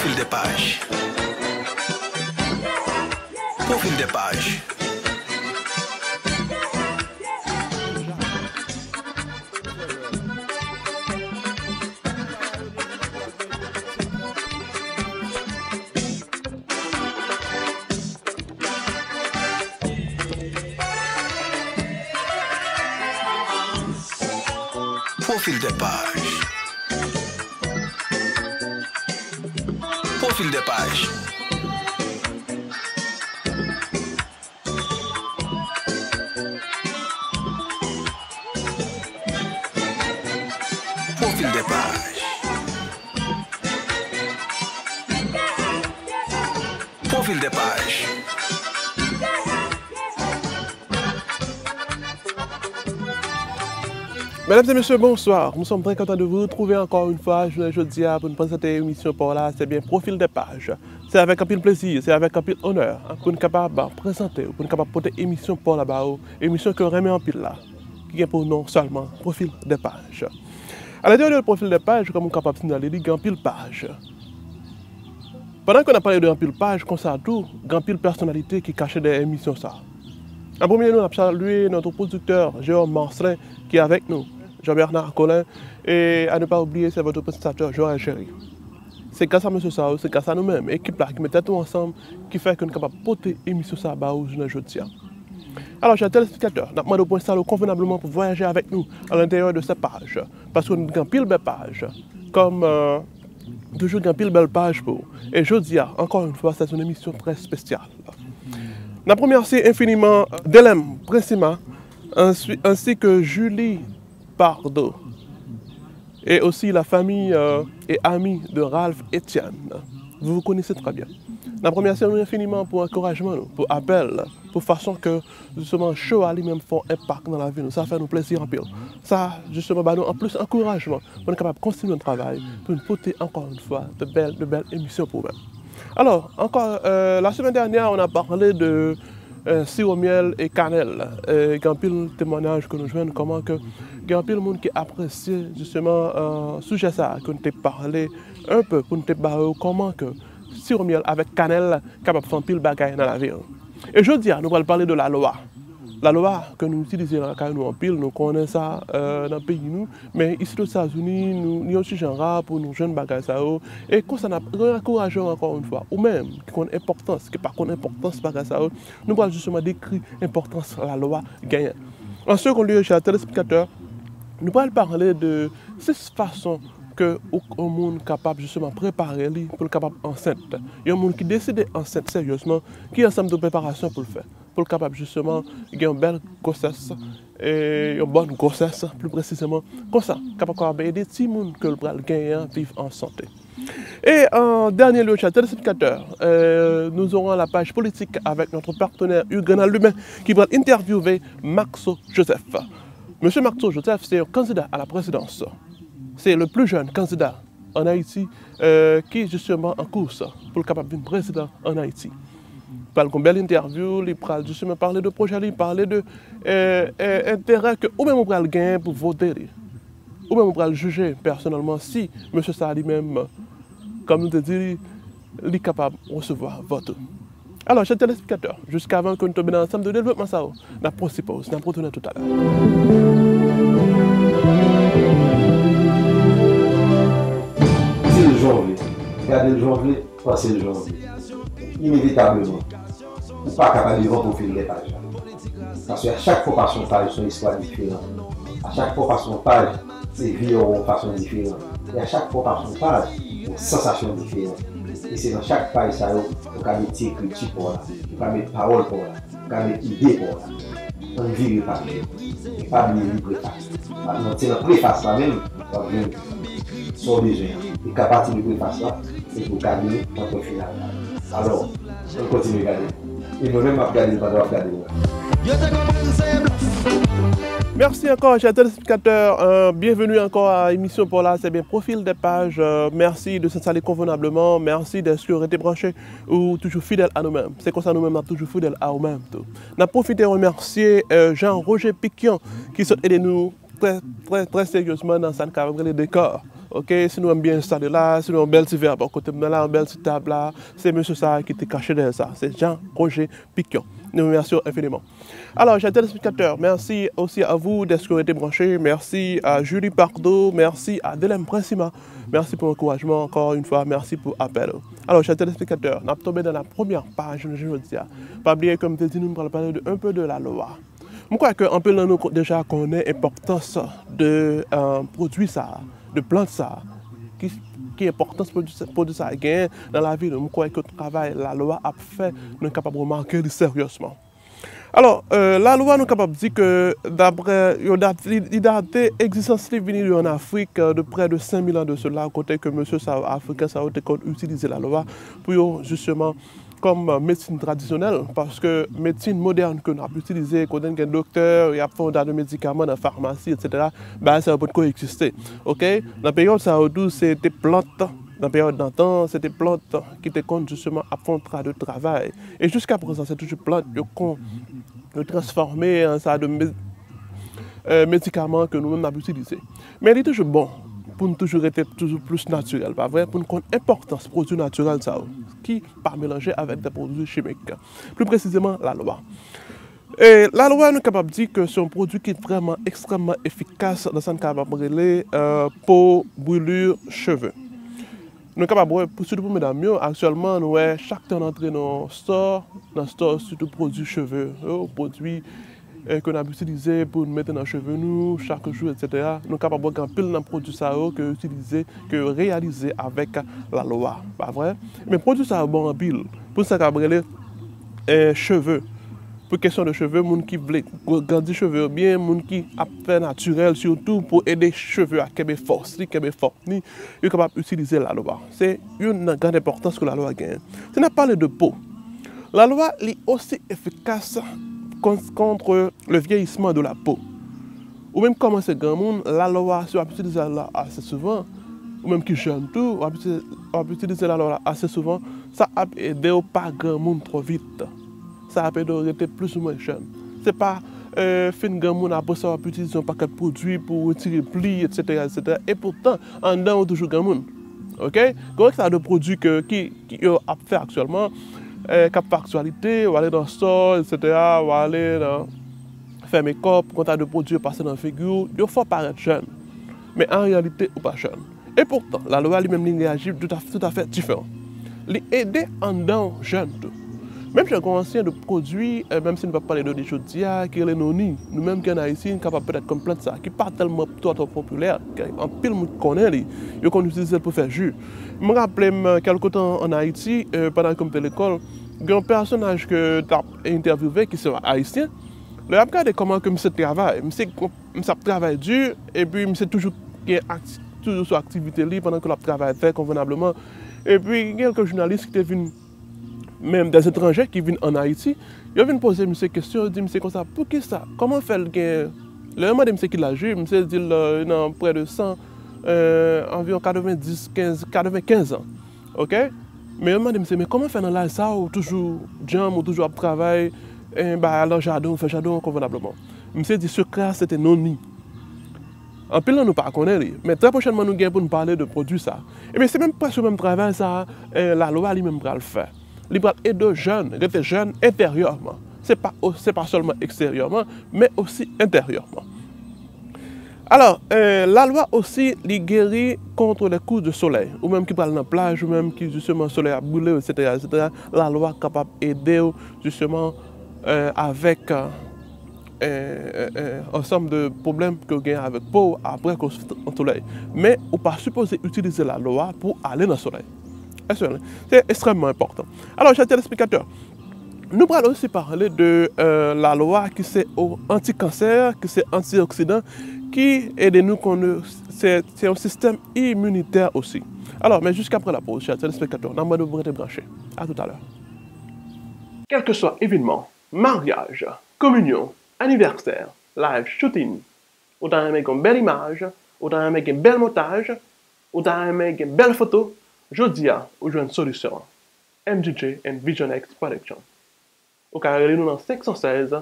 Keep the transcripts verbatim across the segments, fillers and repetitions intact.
Profil de paj. Profil de paj. Profil de paj. Profil de paj. Profil de paj. Profil de paj. Mesdames et messieurs, bonsoir. Nous sommes très contents de vous retrouver encore une fois jounen jodi a pou n prezante emisyon pa w la, se byen Profil de paj. Se avèk anpil plezi, se avèk anpil onè pou n kapab prezante w, pou n kapab pote emisyon pa w la ba ou, emisyon ke w renmen anpil la, ki gen pou non sèlman Profil de paj. A l'intérieur de Profil de paj, kòm ou kapab sinyale, li gen anpil paj. Pandan ke n ap pale de anpil paj konsa tou, gen anpil pèsonalite ki kache dèyè emisyon sa. An premye lye, nou ap salye notre producteur Jérôme Marcelin ki avèk nou, Jean-Bernard Colin, et à ne pas oublier, c'est votre présentateur Joël Chéry. Se gras a mesye sa yo, se gras a nou menm, ekip la ki met tèt nou ansanm, ki fè ke nou kapab pote emisyon sa ba ou jounen jodi a. Alò, chè telespektatè, n ap mande w pou w enstale w konvenableman pou vwayaje avèk nou à l'intérieur de ces pages, paske nou gen anpil bèl paj, kòm, euh, toujou gen anpil bèl paj pou ou. E jodi a, encore une fois, c'est une émission très spéciale. N ap remèsye enfiniman Delem Prinsima, ansi, ansi ke Julie Pardo, et aussi la famille, euh, et amis de Ralph Etienne. Vous vous connaissez très bien. N ap remèsye nou enfiniman pou ankourajman nou, pou apèl, pou fason ke, jisteman, show a li menm fè yon enpak nan lavi nou. Sa fè nou plezi anpil. Sa, jisteman, ba nou anplis ankourajman pou nou kapab kontinye travay, pou nou pote, encore une fois, de belles, de belles émissions pour vous. Alors, encore, euh, la semaine dernière, on a parlé de, euh, sirop miel et cannelle. Euh, gen anpil temwayaj ke nou jwenn, kòman ke gen anpil moun ki apresye, jisteman, euh, sijè sa a, ke nou te pale un peu, pou nou te ba yo kòman ke sirop miel avèk kanèl kapab fè anpil bagay nan lavi nou. E jodi a, nou pral pale de lalwa. Lalwa ke nou itilize nan lakay nou anpil, nou konnen sa, euh, nan peyi nou, men isi Ozetazini, nou, li yon ti jan ra pou nou jwenn bagay sa yo. E konsa n ap ankouraje w ankò yon fwa, ou menm ki konn enpòtans, ki pa konn enpòtans bagay sa yo, nou pral jisteman dekri enpòtans lalwa genyen. An segonn lye, chè telespektatè, nou pral pale de sis fason ke ou, yon moun kapab jisteman prepare li pou l kapab ansent. Yon moun ki deside ansent seryezman, ki ansanm de preparasyon pou l fè, pou l kapab jisteman gen yon bèl gwosès, e yon bòn gwosès, pli presizeman. Konsa, kapab, kapab ede timoun ke l pral genyen an viv an sante. Et en dernier lieu, chers téléspectateurs, euh, nous aurons la page politique avec notre partenaire Hugues Renald Lubin ki pral entèvyouve Maxo Joseph. Mesye Maxo Joseph, se yon kandida a la prezidans. Se le pli jèn kandida an Ayiti, euh, ki jisteman an kous pou l kapab vin prezidan an Ayiti. Pral gon bèl entèvyou, li pral jisteman pale de pwojè li, pale de, euh, euh, enterè ke ou menm ou pral genyen pou vote li. Ou menm ou pral jije pèsonèlman si mesye sa a li menm, kòm nou te di, li kapab resevwa vòt ou. Alò, chè telespektatè, jiskavan ke nou tonbe nan ansanm de devlopman sa yo, n ap pran ti pòz, n ap retounen toutalè. Di l jan w vle, gade l jan w vle, panse l jan w vle. Inevitableman, ou pa ka pa devan pwofil de paj la. Paske a chak fwa w pase yon paj, se yon istwa diferan. A chak fwa w pase yon paj, se vi w yon fason diferan. E a chak fwa w pase yon paj, yon sansasyon diferan. E se nan chak paj sa yo, ou ka met ti ekriti pa w la, ou ka met pawòl pa w la, ou ka met ide pa w la. Ann vire paj yo. E pa bliye li prefas. Nan, se nan prefas la menm, w ap jwenn sa w bezwen an. E ka pati de prefas la, epi w ka gen antre final la. Alò, ann kontinye gade. E mwen menm, m ap gade l pandan w ap gade l la. Yo te konprann se blòf. Merci encore, chers téléspectateurs. Euh, bienvenue encore à l'émission pour la, c'est bien Profil des pages. Euh, merci de s'installer convenablement. Merci d'être resté branché. Ou toujou fidèl a nou menm. Se konsa nou menm n ap toujou fidèl a ou menm tou. N ap pwofite remèsye, euh, Jean Roger Piquion ki sot ede nou trè, trè, trè seryezman nan sa n ka rele dekò. Ok, si nou wè m byen enstale la, si nou wè yon bèl ti vè bò kote m nan la, yon bèl ti tab la, se mesye sa a ki te kache dèyè sa. Se Jean Roger Picon. Nou remèsye w enfiniman. Alors, chers téléspectateurs, merci aussi à vous d'être restés branchés. Merci à Julie Pardo, merci à Delem Princima. Merci pour l'encouragement, encore une fois, merci pour l'appel. Alors, chers téléspectateurs, n ap tonbe nan la premyè paj nou jodi a. Pa bliye ke m te di nou m pral pale de un peu de la loi. M kwè ke anpil nan nou ko- deja konnen enpòtans de euh, pwodui sa a, de plant sa a. Ki, ki enpòtans pwodui sa- pwodui sa a genyen nan lavi nou. M kwè ke travay lalwa ap fè nou kapab remake li seryezman. Alò, euh, lalwa nou kapab di ke daprè yo dat, li, li date, egzistans li vini de an Afrik euh, de près de cinq mille ans de cela, kote ke mesye sa yo, Afriken sa yo te konn itilize lalwa pou yo jisteman kòm euh, medsin tradisyonèl, paske medsin modèn ke n ap itilize, kote n gen doktè, y ap fè yon ta de medikaman nan famasi, etsetera, bagay sa yo potko egziste. Ok? Nan peryòd sa yo tou, se te plant, nan peryòd nan tan, se te plant ki te konn jisteman ap fè yon ta de travay. E jiska prezan, se toujou plant yo kon yo transfòme an sa de me- euh, medikaman ke nou menm n ap itilize. Men li toujou bon pou n toujou rete toujou plis natirèl, pa vre? Pou n konn enpòtans pwodui natirèl sa yo, ki pa melanje avèk de pwodui chimik. Pli presizeman, lalwa. E lalwa, nou kapab di ke se yon pwodui ki vrèman ekstrèmman efikas nan sa n kapab rele euh, po brûlure cheveux. Nou kapab wè, pou- sitou pou medam yo, aktyèlman, nou wè chak tan n antre nan store, nan store, sitou pwodui cheve yo, pwodui eh, ke n ap itilize pou n mete nan cheve nou chak jou, etsetera. Nou kapab wè gen anpil nan pwodui sa yo ke yo itilize, ke yo reyalize avèk lalwa, pa vre? Men pwodui sa yo bon anpil. Pou sa k ap rele eh, cheve. Pou kesyon de cheve, moun ki vle gr- grandi cheve yo byen, moun ki ap fè natirèl sitou pou ede cheve a kenbe fòs li, kenbe fòm li, yo kapab itilize lalwa. Se youn nan gran enpòtans ke lalwa genyen. Si n ap pale de po, lalwa li osi efikas kont- contre le vieillissement de la peau. Ou menm kòmanse granmoun, lalwa, si w ap itilize lalwa ase souvan, ou menm ki jèn tou, w ap itilize, w ap itilize lalwa ase souvan, sa ap ede w pa granmoun twò vit. Sa ap ede w rete plis ou mwen jèn. Se pa euh, fin granmoun, apre sa w ap itilize yon pakèt pwodui pou retire pli, etsetera, etsetera. E poutan, anndan ou toujou granmoun. Ok? Gen yon ta de pwodui ke, ki, ki yo ap fè aktyèlman, eh, k ap fè aktyalite, w ale nan store, etsetera, w ale nan fè mekòp, gen yon ta de pwodui yo pase nan figi w, yo fè w parèt jèn. Men an reyalite, ou pa jèn. E poutan, lalwa li menm li reyaji toutafè, toutafè diferan. Li ede anndan w jèn tou. Menm jan gen yon ansyen de pwodui, eh, menm si nou p ap pale de li jodi a, ki rele noni. Nou menm ki ann Ayiti, n kapab petèt konn plant sa, ki pa tèlman twò twò popilè, ke anpil moun konnen li, yo konn itilize l pou fè ji. M raple m, kèlke tan ann Ayiti, eh, pandan ke m te lekòl, gen yon pèsonaj ke t ap entèvyouve, ki se yon Ayisyen, lè y ap gade kòman ke misye travay, misye, misye ap travay di, epi misye toujou gen akti- toujou sou aktivite li pandan ke l ap travay trè konvenableman. Epi gen kèlke jounalis ki te vin menm dèzetranjè ki vin ann Ayiti, yo vin poze misye kesyon, yo di misye konsa, poukisa, kòman fè l gen, lè yo mande misye ki laj li, misye di l euh, nan prè de san, euh, anviwon katrevendiz, kenz, katrevenkenz an. Ok? Men yo mande misye, men kòman fè nan laj sa ou toujou djanm, ou toujou ap travay, eh, ba al nan jaden, ou fè jaden ou konvenableman. Misye di sekrè a se te noni. Anpil nan nou pa konnen li, men trè pwochènman nou gen pou n pale de pwodui sa. Ebyen, se menm prèske menm travay sa, eh, lalwa li menm pral fè. Li pral ede w jèn, rete jèn enteryèman. Se pa, se pa sèlman eksteryèman, men osi enteryèman. Alò, eh, lalwa osi, li geri contre les coups de soleil. Ou menm ki pral nan plaj, ou menm ki, jisteman, solèy ap boule w, etsetera, etsetera, lalwa kapab ede w, jisteman, eh, avèk, eh, eh, eh, ansanm de pwoblèm ke w gen avèk po w apre ke w sot an solèy. Men, ou pa sipoze itilize lalwa pou w ale nan solèy. Èske se ekstrèmman enpòtan? Alò, chè telespiktatè, nou pral osi pale de eh, lalwa ki se o- antikansè, ki se antioksidan, ki ede nou konn se, se yon sistèm iminitè osi. Alò, men jiska apre la poz, chè telespiktatè, n ap mande w pou rete branche. A toutalè. Kèlkeswa evènman, maryaj, kominyon, anivèsè, live shooting, ou ta renmen gen bèl imaj, ou ta renmen gen bèl montaj, ou ta renmen gen bèl foto, jodi a, ou jwenn solisyon an. M G J and Vision X Production. Ou ka rele nou nan senk san sèz,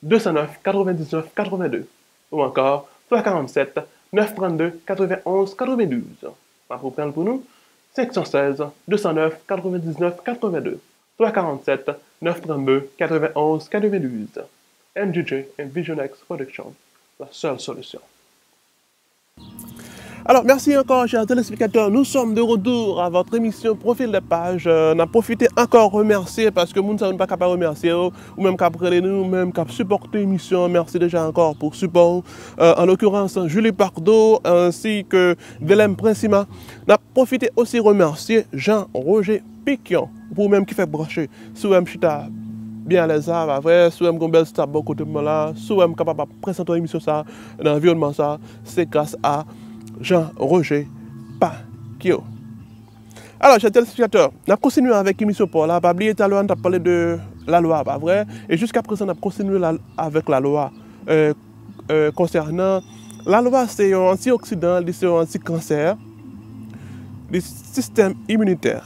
de san nèf, katrevendiznèf, katrevenndez, ou ankò twa karannsèt, nèf trannde katrevenonz katrevendouz. M ap reprann pou nou, senk san sèz de san nèf katrevendiznèf katrevendouz, twa karanntsèt nèf trannde katrevenonz katrevendouz. M G J and Vision X Production, la seule solution. Alors, merci encore, chers téléspectateurs. Nous sommes de retour à votre émission Profil de page. Euh, n ap pwofite ankò remèsye, paske moun sa yo nou pa ka pa remèsye yo, ou menm k ap rele nou, ou menm k ap sipòte emisyon, mèsi deja ankò pou sipò ou. Euh, en l'occurrence, Julie Pardo, ainsi que Velem Princima. N ap pwofite osi remèsye Jean Roger Piquion, pou ou menm ki fèk branche. Si w wè m chita byen alèz la, pa vre, si w wè m gen yon bèl staff bò kote m la, si w wè m kapab ap prezante yon emisyon sa, nan anviwònman sa, se gras a Jean Roger Piquion. Alò, chè telespektatè, n ap kontinye avèk emisyon pa w la. Pa bliye talè a n t ap pale de lalwa, pa vre? E jiska prezan n ap kontinye la, avèk lalwa. Euh, euh, konsènan lalwa, se yon antioksidan, li se yon antikansè, li sistèm iminitè.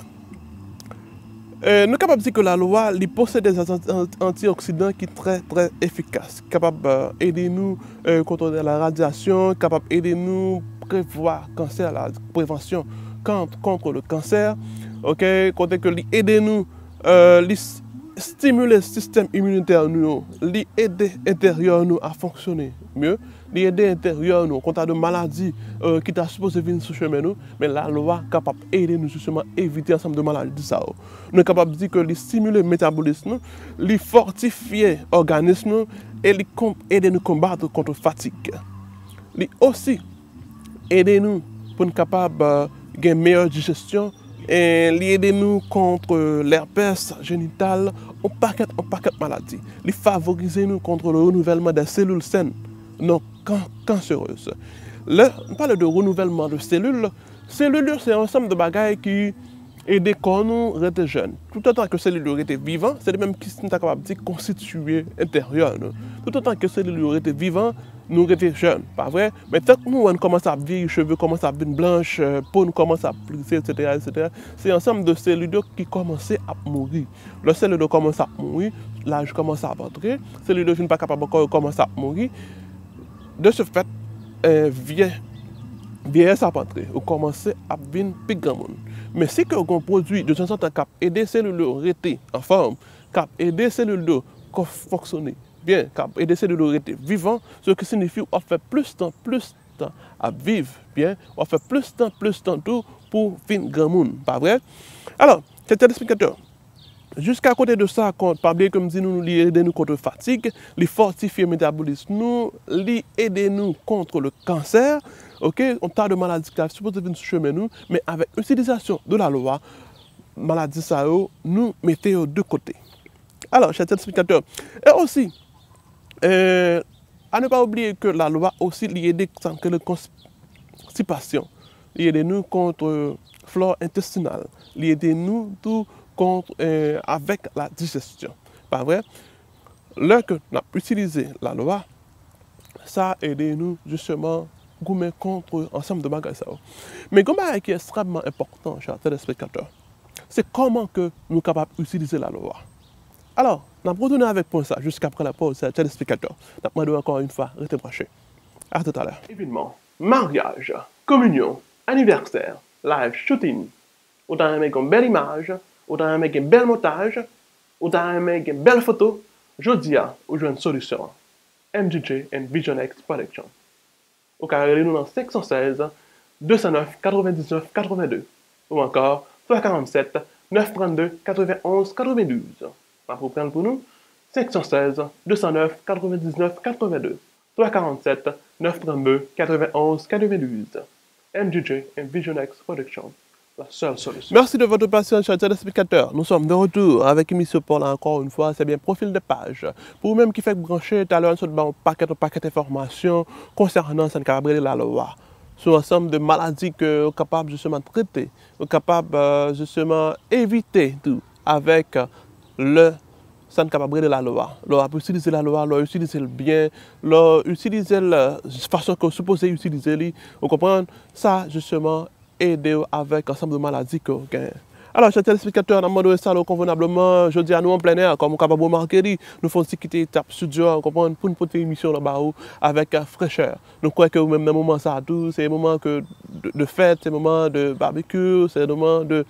Euh, nou kapab di ke lalwa, li posede zan-, an-, antioksidan ki trè, trè efikas, ki kapab, euh, ede nou, euh, kontwole la radyasyon, kapab ede nou prevwa kansè la, prevansyon kont, contre le cancer, ok, kote ke li ede nou, euh, li s-, stimile sistèm iminitè nou yo, li ede enteryè nou a fonksyone mye, li ede enteryè nou, kontra de maladi, euh, ki ta sipoze vin sou chemen nou, men lalwa kapab ede nou jisteman evite ansanm de maladi sa yo. Nou kapab di ke li stimile metabolism nou, li fòtifye òganis nou, e li kon-, ede nou konbat kont fatig. Li osi ede nou pou n kapab, euh, gen meyè dijesyon, e li ede nou kont, euh, lèpès jenital, yon pakèt, yon pakèt maladi. Li favorize nou kont le renouvèlman dè selil sèn, non kan-, kanserez. Lè n pale de renouvèlman de selil, selil yo se yon ansanm de bagay ki ede kò nou rete jèn. Toutotan ke selil yo rete vivan, se li menm ki, si n ta kapab di, konstitiye enteryè nou. Toutotan ke selil yo rete vivan, nou rete jèn, pa vre? Men tank nou wè n kòmanse ap vyeyi, cheve kòmanse ap vin blanch, euh, po n kòmanse ap plize, etsetera, etsetera, se ansanm de selil yo ki kòmanse ap mouri. Lè selil yo kòmanse ap mouri, laj kòmanse ap antre, selil yo vin pa kapab ankò, yo kòmanse ap mouri. De ce fait, euh, vyè-, vyeyès ap antre, ou kòmanse ap vin pi granmoun. Men si ke w gen yon pwodui de tanzantan k ap ede selil yo rete anfòm, k ap ede selil yo ko-, fonksyone byen, k ap ede selil yo rete vivan, ce qui signifie w ap fè plis tan, plis tan ap viv byen, w ap fè plis tan, plis tan tou pou w vin granmoun, pa vre? Alò, chè telespektatè, jiska kote de sa, kon, pa bliye ke m di nou, li ede nou kont fatig, li fòtifye metabolism nou, li ede nou kont le kansè, ok, yon ta de maladi ki ta sipoze vin sou chemen nou, men avèk itilizasyon de lalwa, maladi sa yo, nou mete yo de kote. Alò, chè telespektatè, e osi, euh, à ne pas oublier que lalwa osi, li ede sa n rele konstipasyon. Li ede nou kont, euh, flò entestinal. Li ede nou tou kont, euh, avèk la dijesyon. Pa vre? Lè ke n ap itilize lalwa, sa ede nou jisteman goumen kont ansanm de bagay sa yo. Men gen yon bagay ki ekstrèmman enpòtan, chè telespektatè. Se kòman ke nou kapab itilize lalwa. Alò, n ap retounen avèk pwen sa jiska apre lapòz, chè telespektatè. N ap mande w ankò yon fwa, rete branche. A toutalè. Evenman, maryaj, kominyon, anivèsè, live shooting. Ou ta renmen gen bèl imaj, ou ta renmen gen bèl montaj, ou ta renmen gen bèl foto, jodi a, ou jwenn solisyon an. M G J and Vision X Production. Ou ka rele nou nan senk san sèz, de san nèf, katrevendiznèf, katrevendouz, ou ankò twa karanntsèt, nèf trannde, katrevenonz, katrevendouz. M ap reprann pou nou, senk san sèz, de san nèf, katrevendiznèf, katrevendouz, twa karanntsèt, nèf trannde, katrevenonz, katrevendouz. M G J and Vision X Production. La seule solution. Merci de votre patience, chers téléspectateurs. Nous sommes de retour avec émission pa w la encore une fois. C'est bien Profil de page. Pou ou menm ki fèk branche, talè a n sot ba w pakèt, pakèt enfòmasyon konsènan sa n kapab rele lalwa. Se yon ansanm de maladi ke w kapab jisteman trete, w kapab, euh, jisteman evite tou avèk, euh, lè sa n kapab rele lalwa. Lè w ap itilize lalwa, lè w itilize l byen, lè w itilize l, euh, fason ke w sipoze itilize li, ou konprann? Sa, jisteman, ede w avèk ansanm de maladi ke w genyen. Alò, chè telespektatè, n ap mande w enstale w konvenableman. Jodi a, nou an plen è, kòm ou kapab remake li, nou fè yon ti kite etap estidyo a, ou konprann, pou n pote emisyon lan ba ou avèk, euh, frechè. Nou kwè ke ou menm nan moman sa a tou, se moman ke de, de fèt, se moman de babekyou, se moman de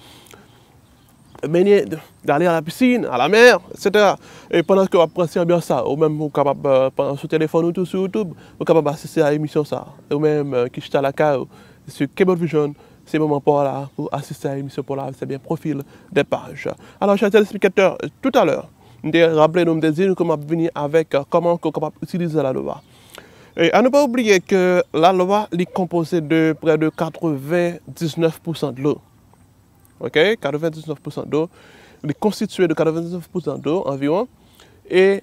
benyen, de, d'aller à la piscine, à la mer, et cetera. E pandan ke w ap pran ti anbyans sa, ou menm ou kapab, euh, pran sou telefòn ou tou sou YouTube, ou kapab asiste a emisyon sa. Ou menm, euh, ki chita lakay ou, sou Cable Vision, se moman pa w la pou asiste a emisyon pa w la, se byen Profil des Pages. Alò, chè telespektatè, toutalè, m te raple nou, m te di nou ke m ap vini avèk, euh, kòman ke w kapab itilize lalwa. E a nou pa oubliye ke lalwa, li konpoze de prè de katrevendiznèf pousan dlo. Ok? Katrevendiznèf pousan dlo. Li konstitye de katrevendiznèf pousan dlo anviwon. E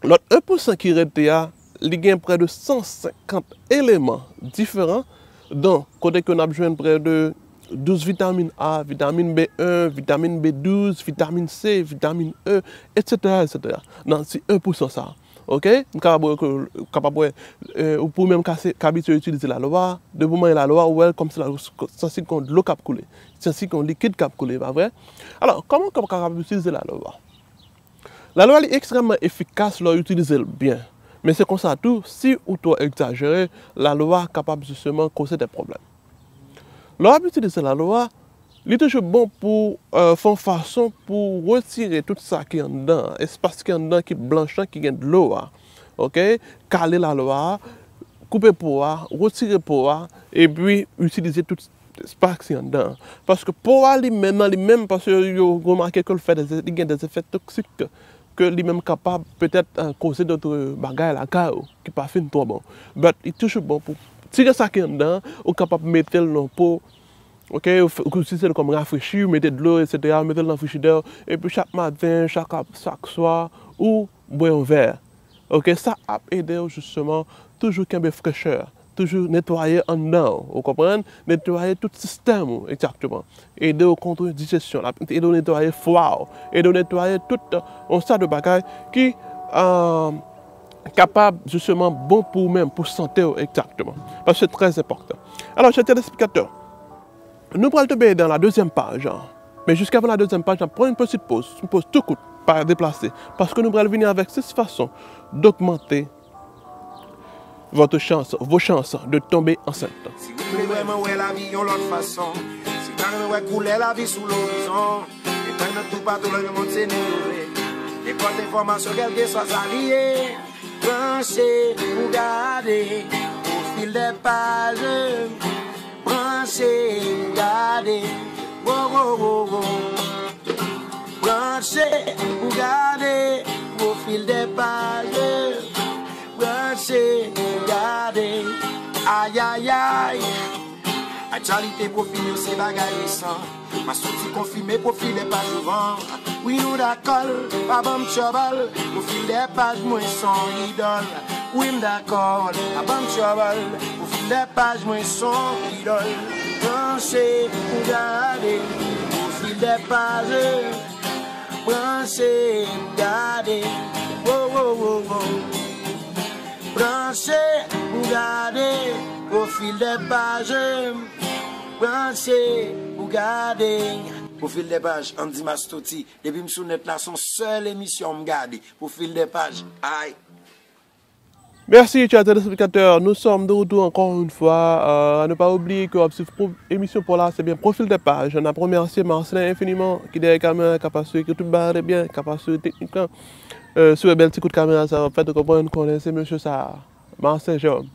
lòt en pousan ki rete a, li gen prè de san senkant eleman diferan. Donk, kote ke n ap jwenn prè de douz vitamin A, vitamin B en, vitamin B douz, vitamin C, vitamin E, et cetera, et cetera. Nan ti en pousan sa a. Ok? M kapab wè ke, kapab wè, euh, ou pou menm ka se, ka abitye itilize lalwa, depi w manyen lalwa, ou wè l kòmsi la, sansi kon dlo k ap koule, sansi kon likid k ap koule, pa vre? Alò, kòman ke w kapab itilize lalwa? Lalwa li ekstrèmman efikas lè w itilize l byen. Men se konsa tou, si ou twò egzajere, lalwa kapab jisteman koze de pwoblèm. Lè w ap itilize lalwa, li toujou bon pou, euh, fè yon fason pou retire tout sa ki anndan an, espas ki anndan ki blanch lan, ki gen dlo a. Ok? Kale lalwa a, koupe po a, retire po a, epi itilize tout espas ki anndan an. Paske po a li menm nan li menm, paske yo remake ke l fè de, li gen de zefè toksik ke li menm kapab petèt, euh, koze dòt, euh, bagay lakay ou ki pa fin twò bon. But li toujou bon pou tire sa ki anndan an, ou kapab mete l nan po, ok, ou f-, ou itilize l kòm rafrechi, ou mete dlo, et cetera, ou mete l nan frijidè, epi chak maten, chak ap-, chak swa, ou bwè yon vè. Ok, sa ap ede w jisteman toujou kenbe frechè, toujou netwaye anndan w, ou konprann? Netwaye tout sistèm ou, egzakteman. Ede w kont dijesyon, l ap ede w netwaye fwa w, ede w netwaye tout, euh, yon sa de bagay ki, euh, kapab jisteman bon pou ou menm, pou sante w egzakteman. Paske se trè enpòtan. Alò, chè telespektatè, nou pral tonbe nan la dezyèm paj. Men jiskavan la dezyèm paj, n ap pran yon pitit poz, yon poz tou kout, pa deplase, paske nou pral vini avèk sis fason d'ogmante votre chance, vos chances de tomber enceinte. Si w vle vrèman wè lavi yon lòt fason, si w ta renmen wè koulè lavi sou lorizon, e pran nan toupatou lè lemonn se nou yo vle. Nenpòt enfòmasyon, kèlkeswa sa li ye, branche pou gade, Profil des Pages. Branche pou gade, wo, wo, wo, wo. Branche pou gade, Profil des Pages. Branche pou gade, ayayay. Aktyalite, pwofil yo se bagay resan. Mastouti konfime, Profil des Pages ou vann. Wi, nou dakò l, pa ban m trouble. Profil des Pages, mwen se yon idòl. Wi, m dakò l, pa ban m trouble. Profil des Pages, mwen se yon idòl. Branche pou gade, Profil des Pages. Branche pou gade, wo, wo, wo, wo. Branche pou gade, Profil des Pages. Branche pou gade. Profil des Pages, Andy Mastouti. Depi m sou nèt la, se yon sèl emisyon m gade. Profil des Pages, ay. Merci, chers téléspectateurs. Nous sommes de retour encore une fois. Euh, à ne pas oublier que w ap swiv pro-, emisyon pa w la, se byen Profil des Pages. N ap remèsye Marcelin enfiniman, ki dèyè kamera, k ap asire ke tout bagay ale byen, k ap asire teknik lan. Euh, sou bèl ti kout kamera sa w ap fè, ou konprann, konnen se mesye sa a. Marcel Jérôme.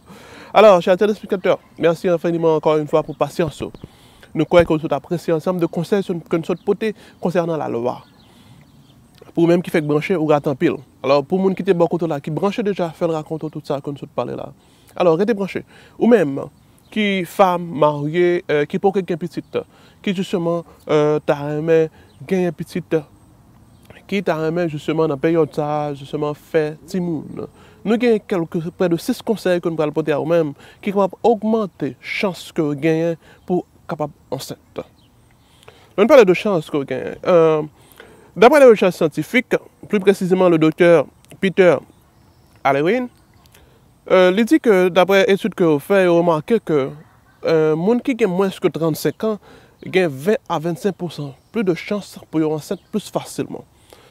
Alò, chè telespektatè, mèsi enfiniman ankò yon fwa pou pasyans ou. Nou kwè ke w sot apresye ansanm de konsèy ke n sot pote konsènan lalwa. Pou ou menm ki fèk branche, ou rate anpil. Alò, pou moun ki te bò kote w la, ki branche deja, fè l rakonte w tout sa ke n sot pale la. Alò, rete branche. Ou menm, ki fanm, marye, euh, ki poko gen pitit, ki jisteman, euh, ta renmen genyen pitit, ki ta renmen jisteman nan peryòd sa a, jisteman fè timoun. Nou gen kèlke, prè de sis konsèy ke nou pral pote a ou menm, ki kapab ogmante chans ke w genyen pou w kapab ansent. Lè n pale de chans ke w genyen, euh, daprè de rechèch syantifik, pli presizeman le doktè Peter Alewin, euh, li di ke daprè etid ke yo fè, yo remake ke, euh, moun ki gen mwens ke trannsenk an gen ven a vennsenk pousan plis de chans pou yo ansent plis fasilman.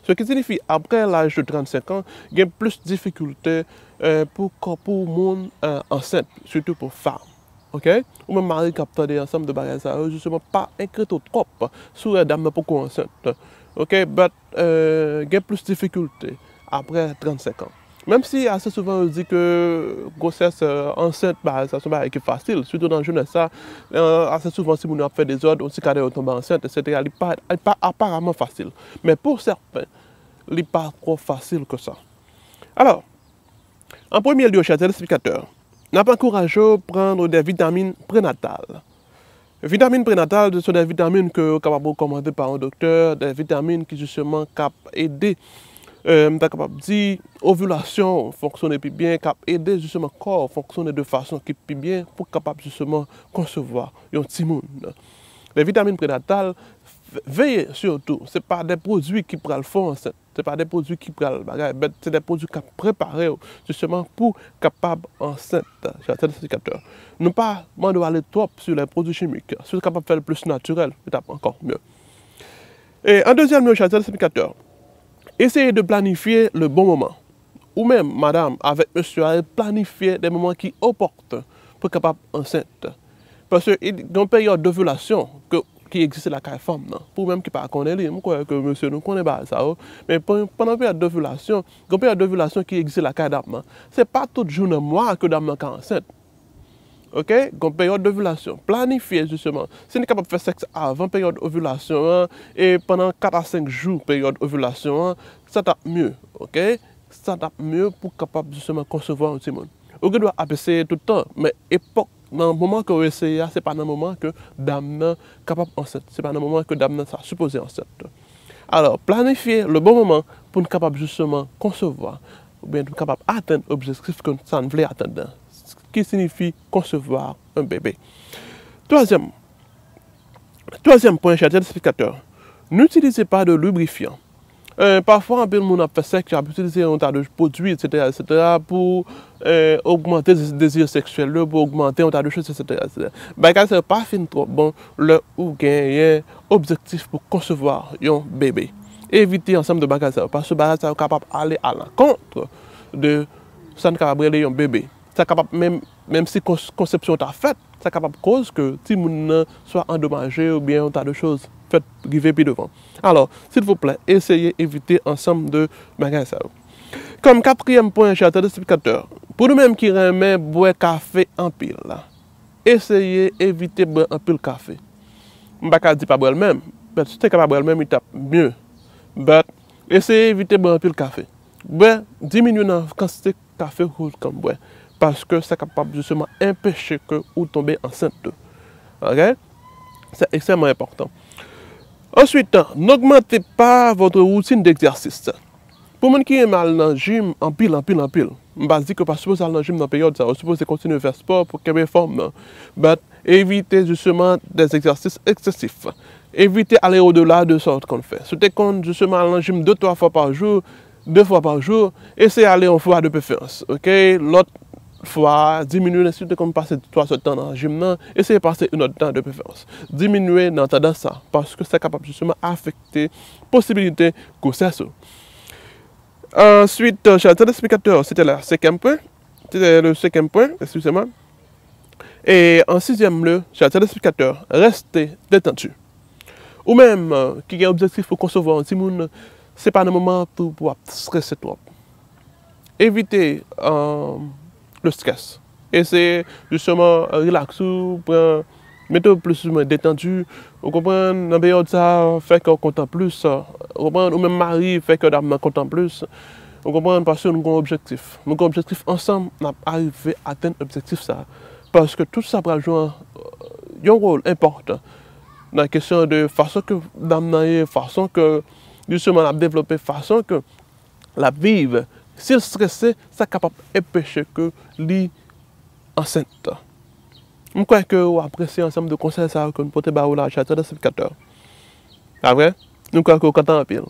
Se ki siyifi, apre laj de trannsenk an, gen plis difikilte, eh, pou kò, pou moun, eh, ansent, sitou pou fanm. Ok? Ou menm mari k ap tande ansanm de bagay sa yo, jisteman, pa enkyete w twòp si w wè dam nan poko ansent. Ok? But, eh, gen plis difikilte apre trannsenk an. Menm si ase souvan yo di ke gwosès, eh, ansent, bagay sa, se yon bagay ki fasil, sitou nan jenès sa, eh, ase souvan timoun yo ap fè dezòd, yon ti kadè yo tonbe ansent, etsetera. Li pa, li pa aparaman fasil. Men pou sèten, li pa twò fasil ke sa. Alò, an premye lye, chè telespiktatè, n ap ankouraje w pran de vitamin prenatal. Vitamin prenatal, se de vitamin ke yo kapab rekòmande pa yon doktè, de vitamin ki jisteman k ap ede, eh, m ta kapab di, ovilasyon fonksyone pi byen, k ap ede jisteman kò fonksyone de fason ki pi byen pou kapab jisteman konsevwa yon timoun. De vitamin prenatal, v-, veye sitou, se pa de pwodui ki pral fè w ansent. Se pa de pwodui ki pral bagay, but se de pwodui k ap prepare w, jisteman, pou kapab ansent, chè telespiktatè. Nou pa mande w ale twòp sou lè pwodui chimik. Si w kapab fè l plis natirèl, se t ap ankò mye. E an dezyèm lye, chè telespiktatè, eseye de planifye le bon moman. Ou menm, madanm, avèk mesye a, planifye de moman ki opòtèn pou kapab ansent. Paske gen yon peryòd dovilasyon ke ki egziste lakay fanm nan. Pou ou menm ki pa konnen li, m kwè ke mesye nou konnen bagay sa yo. Men pen-, pandan peryòd dovilasyon, gen peryòd dovilasyon ki egziste lakay dam nan. Se pa tout jou nan mwa ke dam nan ka ansent. Ok? Gen peryòd dovilasyon. Planifye, jisteman. Si nou kapab fè sèks avan peryòd ovilasyon an, e pandan kat a senk jou peryòd ovilasyon an, sa t ap mye. Ok? Sa t ap mye pou kapab jisteman konsevwa yon timoun. Ou gen dwa ap eseye tout tan, men epòk, nan moman ke w eseye a, se pa nan moman ke dam nan kapab ansent. Se pa nan moman ke dam nan sa sipoze ansent. Alò, planifye le bon moman pou n kapab jisteman konsevwa, oubyen nou kapab atenn objektif ke sa n vle atenn nan, ki siyifi konsevwa yon bebe. Twazyèm, twazyèm pwen, chè telespiktatè, n'utilisez pas de lubrifiant. Eh, pafwa, anpil moun ap fè sèks, y ap itilize yon ta de pwodui, etsetera, etsetera, pou, eh, ogmante dezi-, dezi seksyèl yo, pou ogmante yon ta de choz, etsetera, etsetera. Bagay sa yo pa fin twò bon lè ou genyen objektif pou konsevwa yon bebe. Evite ansanm de bagay sa yo, paske bagay sa yo kapab ale alankont de sa n kapab rele yon bebe. Sa kapab menm, menm si kons-, konsepsyon ta fèt, sa kapab koz ke timoun nan swa andomaje oubyen yon ta de choz fèt rive pi devan. Alò, silvouplè, eseye evite ansanm de bagay sa yo. Kòm katriyèm pwen, chè telespiktatè, pou nou menm ki renmen bwè kafe anpil, eseye evite bwè anpil kafe. M pa ka di pa bwè l menm, but si w te ka pa bwè l menm, li t ap mye. But, eseye evite bwè anpil kafe. Bwè, diminye nan kantite kafe ou konn bwè. Paske sa kapab jisteman anpeche ke ou tonbe ansent tou. Ok? C'est extrêmement important. Ensuite, n'augmentez pas votre routine d'exercice. Pou moun ki renmen al nan jim anpil, anpil, anpil, m pa di ke w pa sipoze al nan jim nan peryòd sa, ou sipoze kontinye fè spò pou kenbe fòm nan. But evite jisteman des exercices excessifs. Evite ale odela de sa w konn fè. Si w te konn jisteman al nan jim de, twa fwa pa jou, de fwa pa jou, eseye ale yon fwa de preferans, ok? Lòt fwa, diminye, si w te konn pase twa zèdtan nan jim nan, eseye pase inèdtan de preferans. Diminye nan tandans sa, paske sa kapab jisteman afekte posibilite gwosès ou. Answit, chè telespiktatè, se te le senkyèm pwen. Se te le senkyèm pwen, excusez-moi. E an sizyèm lye, chè telespiktatè, reste détendu. Ou menm, eh, ki gen objektif pou konsevwa yon timoun, se pa nan moman tou pou w ap strese twòp. Evite, eh, le stress. Eseye, jisteman, rilaks ou, pran, mete w plis ou mwen detandi. Ou konprann, nan peryòd sa, fè kè w kontan plis. Ou konprann, ou menm mari, fè kè dam nan kontan plis. Ou konprann, paske nou gen yon objektif. Nou gen yon objektif ansanm, n ap arive atenn objektif sa. Paske tout sa pral jwe yon wòl enpòtan nan kesyon de fason ke dam nan ye, fason ke, jisteman, l ap devlope, fason ke l ap viv. Si l strese, sa kapab anpeche ke li ansent. M kwè ke w apresye ansanm de konsèy sa yo ke m pote ba ou la, chè telespiktatè. Pa vre? M kwè ke w kontan anpil.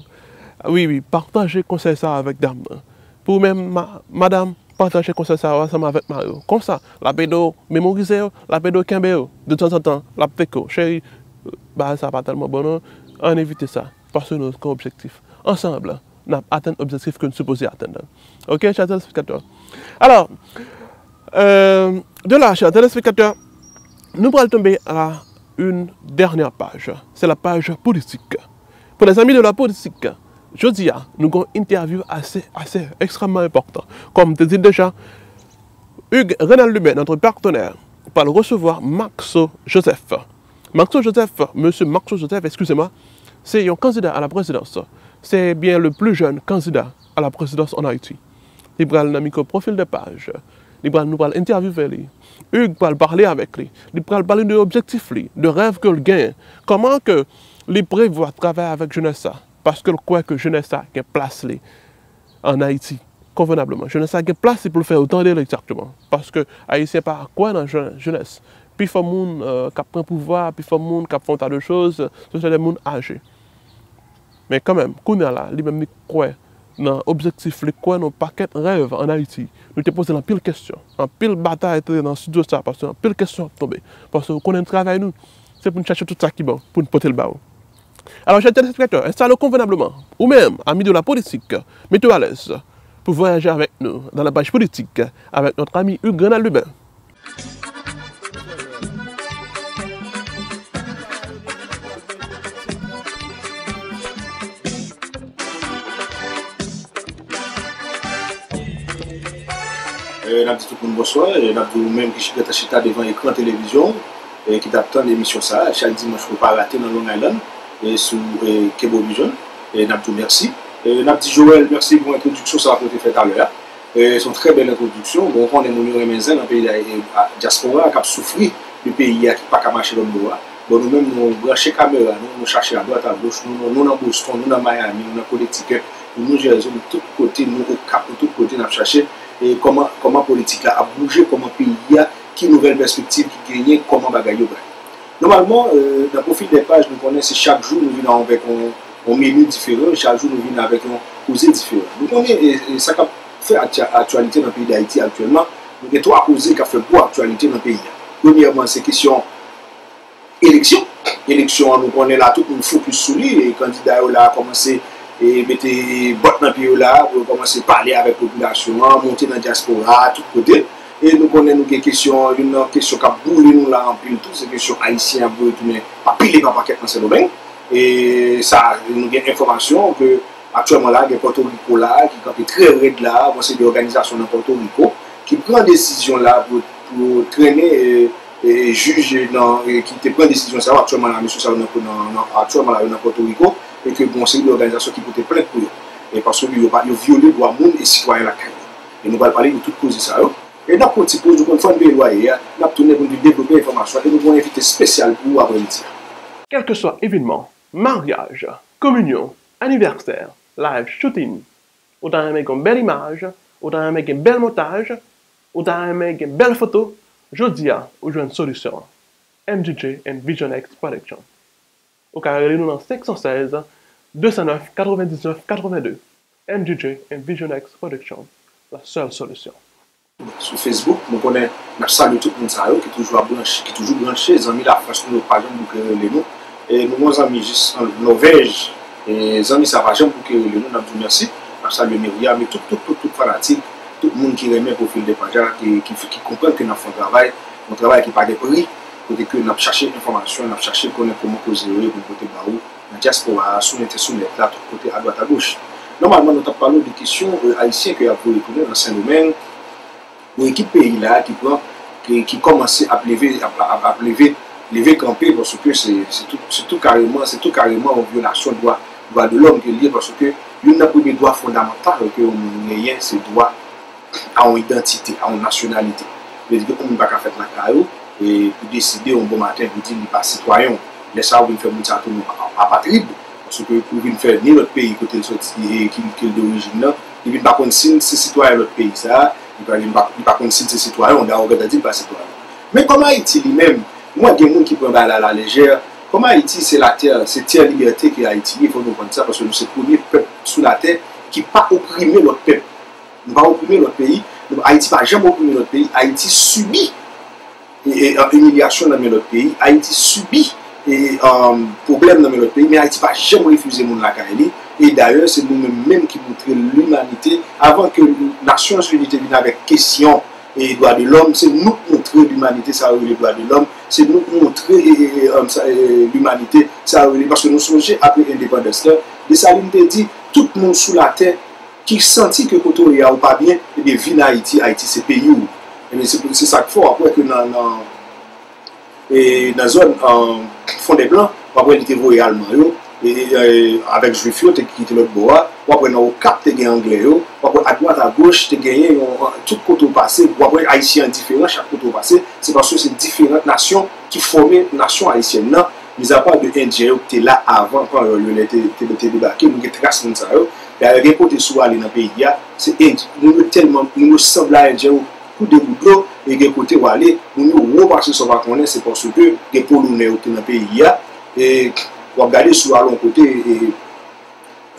Wi, wi, pataje konsèy sa avèk dam nan. Pou ou menm, ma-, madanm, pataje konsèy sa yo ansanm avèk mari w. Konsa, l ap ede w memorize yo, l ap ede w kenbe yo. De tanzantan, l ap teke w. Cheri, bagay sa pa tèlman bon non. Ann evite sa, paske nou gen yon objektif. Ansanm, n ap atenn objektif ke nou sipoze atenn. Oke, chè telespektatè? Alò, euh, de la, chè telespektatè, nou pral tonbe a une dernière page. Se la paj politik. Pou lèzanmi de la politik, jodi a, nou gen yon entèvyou ase, ase ekstrèmman enpòtan. Kòm m te di l deja, Hugues Renald Lubin, notre partenaire, pral resevwa Maxo Joseph. Maxo Joseph, mesye Maxo Joseph, excusez-moi, se yon kandida a la prezidans. Se byen le plus jeune candidat à la présidence en Haïti. Li pral nan mikwo Profil de Paj. Li pral, nou pral entèvyouve li. Hugues pral pale avèk li. Li pral pale de objektif li, de rèv ke l genyen. Kòman ke li prevwa travay avèk jenès sa? Paske l kwè ke jenès sa gen plas li ann Ayiti konvenableman. Jenès sa gen plas li pou l fè yo tande l egzakteman. Paske Ayisyen pa kwè nan jen-, jenès. Pifò moun, euh, k ap pran pouvwa, pifò moun k ap fè yon ta de choz, se se de moun aje. Men kanmenm, kounye a la, li menm li kwè nan objektif, li kwè nan yon pakèt rèv ann Ayiti. Nou te poze l anpil kesyon. Anpil batay te nan estidyo sa, paske anpil kesyon ap tonbe. Paske ou konnen travay nou, se pou n chache tout sa ki bon, pou n pote l ba ou. Alò, chè telespektatè, enstale w konvenableman. Ou menm, ami de la politik, mete w alèz pou vwayaje avèk nou dans la page politique avec notre ami Hugues Renald Lubin. Eh, n ap di tout moun bonswa. Eh, n ap di ou menm ki gentan chita devan ekran televizyon w, eh, ki t ap tann emisyon sa a, chak dimanch pou w pa rate nan Long Island, eh, sou, eh, Cablevision. Eh, n ap di w mèsi. Eh, n ap di Joel mèsi pou entwodiksyon sa a ke w te fè talè a. Eh, se yon trè bèl entwodiksyon. Bon, ou konnen moun yo renmen zen nan peyi da-, eh, a, dyaspora a k ap soufri de peyi a ki pa ka mache lòt bò a. Bon, nou menm, nou branche kamera nou, nou chache adwat agoch, nou, nou, nou nan Boston, nou nan Miami, nou nan Connecticut, nou New Jersey, nou tout kote, nou Okap, nou tout kote, n ap chache, eh, kòman, kòman politik la ap bouje, kòman peyi a, ki nouvèl pèspektiv ki genyen, kòman bagay yo pral. Nòmalman, eh, nan Profil de Paj, nou konnen se chak jou nou vin avèk yon, yon meni diferan, chak jou nou vin avèk yon koze diferan. Nou konnen, eh, eh, sa k ap fè aktia-, aktyalite nan peyi Dayiti aktyèlman, nou gen twa koze k ap fè gwo aktyalite nan peyi a. Premyèman, se kesyon eleksyon. Eleksyon an, nou konnen la, tout moun fokis sou li, e kandida yo la kòmanse, e mete bòt nan pye yo la, pou yo kòmanse pale avèk popilasyon an, monte nan dyaspora a, tout kote. E nou konnen nou gen kesyon, youn nan kesyon k ap boule nou la anpil tou, se kesyon Ayisyen ap voye tounen pa pile pa pakèt nan Sendomeng. E sa, nou gen enfòmasyon ke aktyèlman la, gen Pòtoriko la, ki kanpe trè rèd la, yon seri de òganizasyon nan Pòtoriko, ki pran desizyon la pou, pou trennen, e, e, jij nan, e, ki te pran desizyon sa yo, aktyèlman la, mesye sa yo nan, nan, nan, aktyèlman la, yo nan Pòtoriko, e ke gen yon seri de òganizasyon ki pote plent pou yo. E paske yo pa, yo vyole dwa moun e sitwayen lakay yo. E nou pral pale de tout koze sa yo. E n ap pran ti poz, nou konn fò n peye lwaye a, n ap tounen pou n vin devlope enfòmasyon, e nou gen yon envite espesyal pou ou aprèmidi a. Kèlkeswa evènman, maryaj, kominyon, anivèsè, live shooting, ou ta renmen gen yon bèl imaj, ou ta renmen gen bèl montaj, ou ta renmen gen bèl foto, jodi a, ou jwenn solisyon an. M G J and Vision X Production. Ou ka rele nou nan senk san sèz, de san nèf, katrevendiznèf, katrevendiznèf. M G J and Vision X Production, la seule solution. Sou Facebook, nou konnen n ap salye tout moun sa yo ki toujou ap branche, ki toujou branche, zanmi Lafrans nou yo pa janm bouke rele nou. E nou gen yon zanmi jis an Nòvèj, e zanmi sa pa janm bouke rele nou, n ap di w mèsi. N ap salye Miria, men tout, tout, tout, tout fanatik, tout moun ki renmen Profil de Paj a, ki, ki, ki konprann ke n ap fè yon travay, yon travay ki pa gen pri, kote ke n ap chache enfòmasyon, n ap chache konnen kòman koze yo ye pou n pote ba ou nan dyaspora a, sou entè sou nèt la, tout kote, adwat agoch. Nòmalman, nou t ap pale w de kesyon, e, Ayisyen ke y ap voye tounen nan Sendomeng, yon ekip peyi la ki pran, ki, ki kòmanse ap leve, ap, ap, ap leve, leve kanpe, paske se, se tou, se tou kareman, se tou kareman yon vyolasyon dwa, dwa de lòm ke l ye, paske youn nan premye dwa fondamantal ke yon moun genyen, se dwa a yon idantite, a yon nasyonalite. Vle di ke yon moun pa ka fèt lakay ou, e pou deside yon bon maten pou di li pa sitwayen w. Lè sa a, ou vin fè moun sa a tounen yon apatrid, paske ou vin fè ni lòt peyi kote l soti, e ki, ke l dorijin nan, li vin pa konn si l se sitwayen lòt peyi sa a, li pa, li pa, li pa konn si l se sitwayen w, dayè ou gentan di l pa sitwayen w. Men kòm Ayiti li menm, mwen gen moun ki pran bagay la alalejè, kòm Ayiti se latè, se tè libète ke Ayiti ye, fò nou konprann sa, paske nou se premye pèp sou latè ki pa oprime lòt pèp. Nou pa oprime lòt peyi. Nou, Ayiti pa janm oprime lòt peyi. Ayiti sibi e, e, e, imilyasyon nan men lòt peyi. Ayiti sibi e, um, pwoblèm nan men lòt peyi, men Ayiti pa janm refize moun lakay li. E dayè, se nou menm menm ki montre limanite. Avan ke Nasyonzini te vin avèk kesyon e dwa de lòm, se nou k montre limanite sa yo rele dwa de lòm, se nou k montre e, e, e, um, sa, e, limanite sa yo rele, paske nou sonje apre endepandans lan, Desalin te di, tout moun sou latè ki santi ke kote w ye a ou pa byen, ebyen vin Ayiti, Ayiti se peyi w. Ebyen se, se sa k fè w ap wè ke nan, nan, e, nan zòn, an, Fondèblan, w ap wè li te voye Alman yo, e, e, e, avèk Jwif yo te, ki te lòt bò a, w ap wè nan Okap te gen Anglè yo, w ap wè adwat agoch te genyen yon, an, tout kote w pase, w ap wè Ayisyen an diferan chak kote w pase, se paske se diferan nasyon ki fòme nasyon ayisyèn nan, mizapa de Endyen yo ki te la avan Panyòl yo lè te, te, te debake, nou gen tras moun sa yo. Dayè, gen kote si w ale nan peyi a, se Endyen, moun yo tèlman, moun yo sanble a Endyen yo kou de gout dlo, e gen kote w ale, moun yo wo pase sa w pa konnen, se paske gen Polonè yo ki te nan peyi a, e w ap gade si w ale yon kote, e,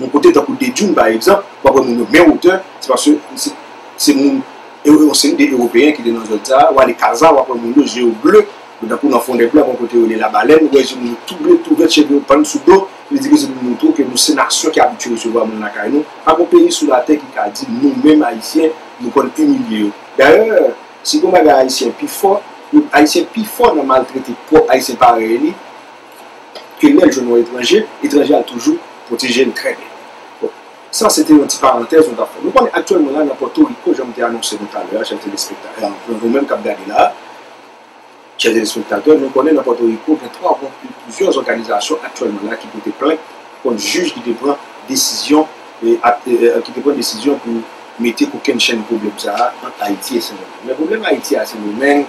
yon kote tankou Dedjoun, pa egzanp, w ap wè moun yo menm wotè, se paske se, se moun, e, yon seri de Ewopeyen ki te nan zòn sa a, w ale Kaza, w ap wè moun yo, je yo ble, tankou nan Fondèblan, gon kote yo rele Labalèn, ou wè je moun yo tou ble, tou vèt, cheve yo pann sou do, li di ke se pou montre w ke nou se nasyon ki abitye resevwa moun lakay nou. Pa gon peyi sou latè ki ka di nou menm Ayisyen, nou konn imilye yo. Dayè, si gon bagay Ayisyen pi fò, Ayisyen pi fò nan maltrete pwòp Ayisyen parèy li ke lè l jwenn yon etranje, etranje a toujou pwoteje l trè byen. Bon, sa se te yon ti parantèz nou t ap fè. Nou konnen aktyèlman la nan Pòtoriko, jan m te anonse nou talè a, chè telespektatè, nou menm k ap gade la, chè telespektatè, nou konnen nan Pòtoriko gen twa, bon, plizyè òganizasyon aktyèlman la ki pote plent kont jij ki te pran desizyon, e, ap, e, e, ki te pran desizyon pou mete kokennchenn pwoblèm sa a ant Ayiti e Sendomeng. Men pwoblèm Ayiti a Sendomeng,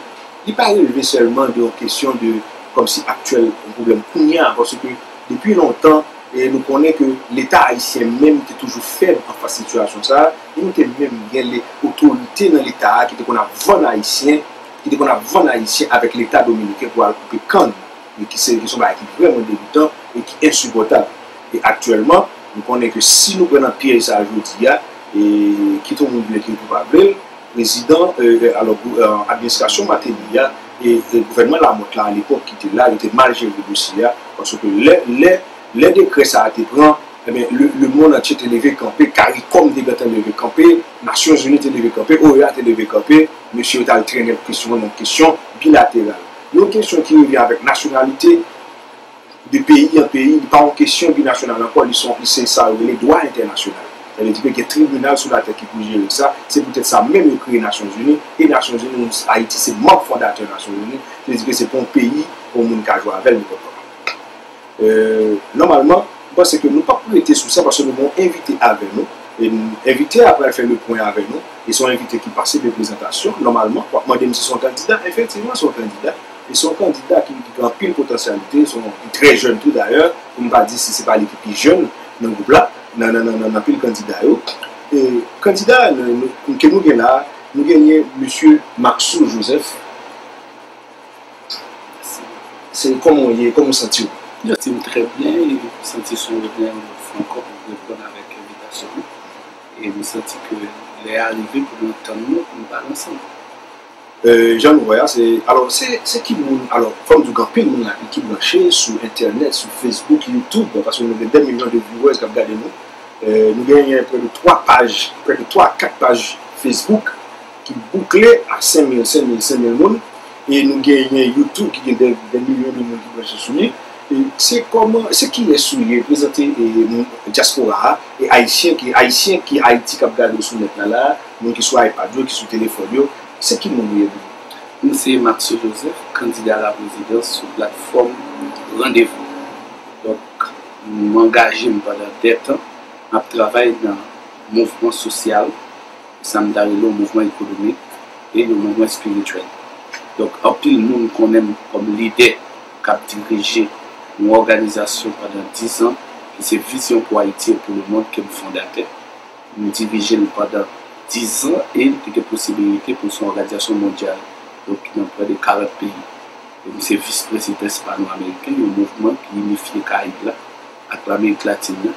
li pa releve sèlman de yon kesyon de, kòmsi aktyèl, yon pwoblèm kounye a, paske depi lontan, e nou konnen ke Leta ayisyen menm te toujou fèb anfas sitiyasyon sa a, e nou te menm gen le, otorite nan Leta a ki te konn ap vann Ayisyen, ki te konn ap vann Ayisyen avèk Leta dominiken pou al koupe kann, e ki se, ki se yon bagay ki vrèman degoutan e ki ensipòtab. E aktyèlman, nou konnen ke si nou pran nan pyèj sa a jodi a, e kit yon moun vle, kit ou pa vle l, prezidan, e, e, alò, gou-, e, administrasyon Martelly a, e, e gouvènman Lamothe la, alepòk, ki te la, yo te mal jere dosye a, paske lè, lè, lè dekrè sa a te pran, ebyen, le, lemonn antye te leve kanpe, CARICOM te gentan leve kanpe, Nasyonzini te leve kanpe, O E A te leve kanpe, mesye yo t al trennen kesyon an nan kesyon bilateral. Yon kesyon ki revyen avèk nasyonalite, de peyi an peyi, li pa yon kesyon binasyonal ankò, li se, li se sa yo rele dwa entènasyonal. Sa vle di ke gen tribinal sou latè ki pou jere sa. Se poutèt sa menm yo kreye Nasyonzini, e Nasyonzini, Ayiti se manm fondatè Nasyonzini. Sa vle di ke se pa yon peyi, pou yon moun ka jwe avè l nenpòt kòman. E, nòmalman, m panse ke nou p ap rete sou sa, paske nou gen yon envite avè nou. E, envite a pral fè le pwen avè nou. E se yon envite ki pase de prezantasyon. Nòmalman, w ap mande m si se yon kandida. Efektivman, se yon kandida. E se yon kandida ki, ki gen anpil potansyalite, se yon, ki trè jèn tou dayè, pou m pa di si se pa li ki pi jèn nan gwoup la, nan, nan, nan, nan, nan pil kandida yo. E kandida nou, nou, ke nou gen la, nou genyen mesye Maxo Joseph. Se kòman w ye, kòman w santi w? M santi m trè byen, e m santi se yon onè yon lòt fwa ankò pou m reponn avèk envitasyon an. E m santi ke lè a rive pou nou antann nou, pou nou pale ansanm. E, jan nou wè a, se, alò, se, se ki moun, alò, fò m di w gen anpil moun la ki branche sou entènèt, sou Facebook, YouTube, paske nou gen dè milyon de viewers k ap gade nou. E, nou genyen prè de twa paj, prè de twa a kat paj Facebook ki boukle a senk mil, senk mil, senk mil moun. E nou genyen YouTube ki gen dè, dè milyon de moun ki branche sou li. E se kòman, se kiyès ou ye, prezante, e, dyaspora a, e ayisyen ki, ayisyen ki Ayiti k ap gade w sou nèt la la, moun ki sou iPad yo, ki sou telefòn yo, se ki moun ou ye menm? M se Maxo Joseph, kandida a la prezidans sou platfòm Randevou. Donk, m angaje m pandan dè tan, m ap travay nan mouvman sosyal, sa m ta rele yon mouvman ekonomik e yon mouvman espirityèl. Donk, anpil moun konnen m kòm lidè k ap dirije yon òganizasyon pandan diz an, ki se Vizyon pou Ayiti e pou Lemonn, ke m fondatè. M dirije l pandan diz an e li te gen posibilite pou l se yon òganizasyon mondyal, donk ki nan prè de karant peyi. E m se vis prezidan Ispano Ameriken, yon mouvman ki inifye Karayib la ak Lamerik Latin nan.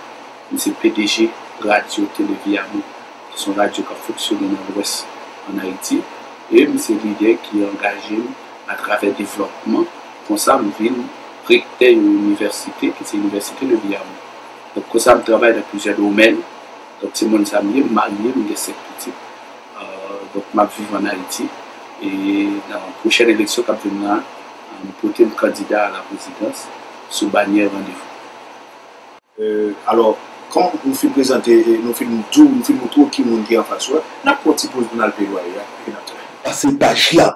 M se P D G Radyo Tele Viyano, ki se yon radyo k ap fonksyone nan Lwès ann Ayiti. E m se lidè ki angaje m atravè devlòpman. Konsa, m vin Rektè yon inivèsite, ki se Inivèsite de Bearn. Donk, konsa, m travay nan plizyè domèn. Donk, se moun sa m ye, m marye, m gen senk pitit. Euh, donk, m ap viv ann Ayiti. E nan pwochèn eleksyon k ap vin la, m pote m kandida a la prezidans sou banyè Randevou. Euh, alò, kòm nou fin prezante, nou fin di w, nou fin moutre w ki moun ki anfas ou a, n ap pran ti poz pou n al pledwaye a, epi n ap tounen. Pase paj la.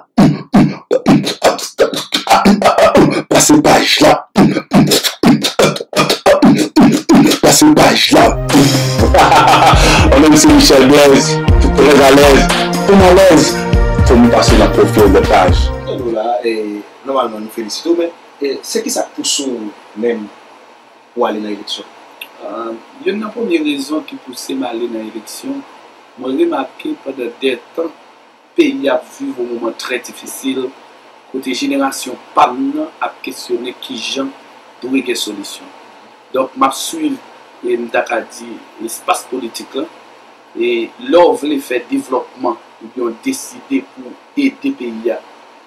Pase paj la. Pase paj la. Mwen menm se Michel Blaise, trè alèz, kòm alèz. Fò m pase nan pwofil de paj. Tande w la, e, nòmalman nou felisite w, men, e, se kisa k pouse w menm pou ale nan eleksyon? Youn nan premye rezon ki pouse m ale nan eleksyon, mwen remake pandan de tan, peyi a ap viv yon moman trè difisil, kote jenerasyon pa m nan ap kesyone kijan dwe gen solisyon. Donk, m ap swiv, e m ta ka di, espas politik lan. E lè w vle fè devlòpman oubyen w deside pou ede peyi a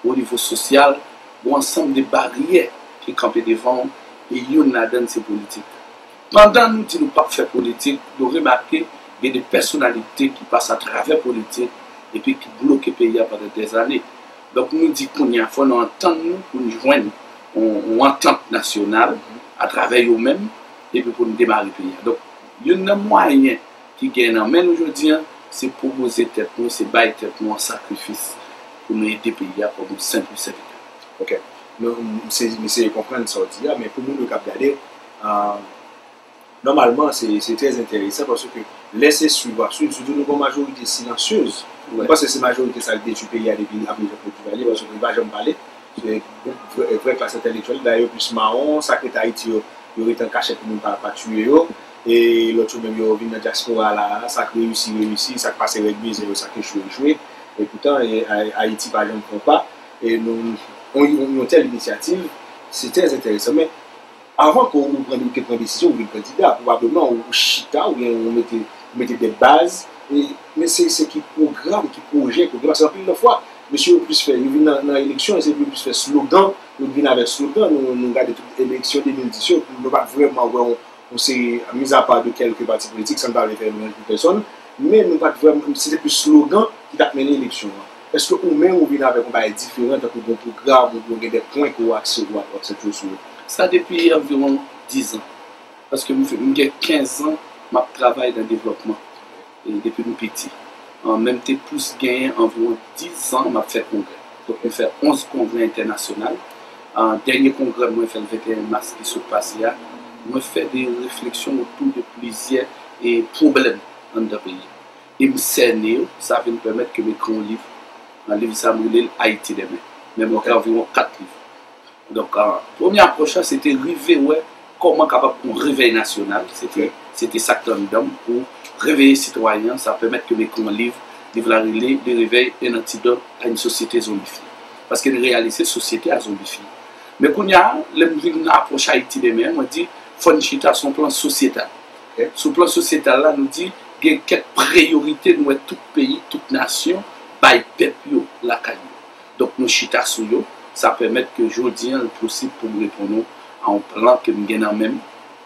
o nivo sosyal, gen yon ansanm de baryè ki kanpe devan w, e youn ladan l se politik. Pandan nou di nou p ap fè politik, nou remake gen de pèsonalite ki pase atravè politik epi ki bloke peyi a pandan dèzane. Donk, nou di kounye a fò nou antann nou pou n jwenn yon, yon antant nasyonal atravè yo menm epi pou n demare peyi a. Donk, youn nan mwayen ki gen nan men nou jodi a, se pwopoze tèt nou, se bay tèt nou an sakrifis pou nou ede peyi a kòm yon senp sèvitè. Ok. Nou, m se, m eseye konprann sa w di a, men pou moun yo k ap gade, euh, nòmalman, se, se trè enteresan paske lè se swiv w ap swiv, sitou nou gen yon majorite silansyez. M panse se majorite sa k detwi peyi a depi apre Jean Claude Duvalier, paske li pa janm pale. Se vrè, vrè klas entèlektyèl, dayè yo plis mawon, sa k ret Ayiti yo, yo ret an kachèt pou moun pa, pa tiye yo. E lòt yo menm yo vin nan dyaspora la, sa k reyisi, reyisi, sa k pase rèd mizè yo, sa k echwe, echwe. E poutan, e, Ay-, Ayiti pa janm pran pa. E nou, yon, yon, yon tèl inisyativ, se trè enteresan. Men, avan ke ou pran, ou te pran desizyon, ou vin kandida, pwobableman ou chita, oubyen ou mete, ou mete de baz, e, men se, se ki pwogram, ki pwojè ke w gen, paske anpil lòt fwa, mesye yo plis fè, yo vin nan, nan eleksyon, se yo plis fè slogan, yo vin avèk slogan, nou, nou gade tout eleksyon de mil dis yo, nou pa t vrèman wè yon, yon seri, mizapa de kèlke pati politik, san n pa vle fè lwanj pou pèsòn, men nou pa t vrèman, se te plis slogan ki t ap mennen eleksyon an. Èske ou menm ou vin avèk yon bagay diferan, tankou gen yon pwogram oubyen gen de pwen ke w akse-, w aksantye sou yo? Sa depi anviwon diz an. Paske m, m gen kenz an m ap travay nan devlòpman, e depi m piti. An, men m te plis genyen anviwon diz an m ap fè kongrè. Donk, mwen fè onz kongrè entènasyonal. An, dènye kongrè mwen fè l venteyen mas ki sot pase a, mwen fè de refleksyon otou de plizyè, e, pwoblèm anndan peyi a. E m sène yo, sa vin pèmèt ke m ekri yon liv. Nan liv sa, m rele l Ayiti Demen. Men m ekri anviwon kat liv. Donk, a, premye apwòch la, se te rive wè kòman kapab gen yon revèy nasyonal. Se te, se te sa k te anndan m pou reveye sitwayen an, sa pèmèt ke m ekri yon liv. Liv la rele Le Réveil, un antidote à une société zombifiée. Paske n reyalize sosyete a zonbifye. Men kounye a, lè m vin nan apwòch Ayiti Demen an, mwen di, fò n chita sou yon plan sosyetal. Sou plan sosyetal la, nou di, gen kèk priyorite nou wè tout peyi, tout nasyon bay pèp yo lakay yo. Donk, nou chita sou yo. Sa pèmèt ke jodi a, l posib pou m reponn ou a yon plan ke m gen nan men m.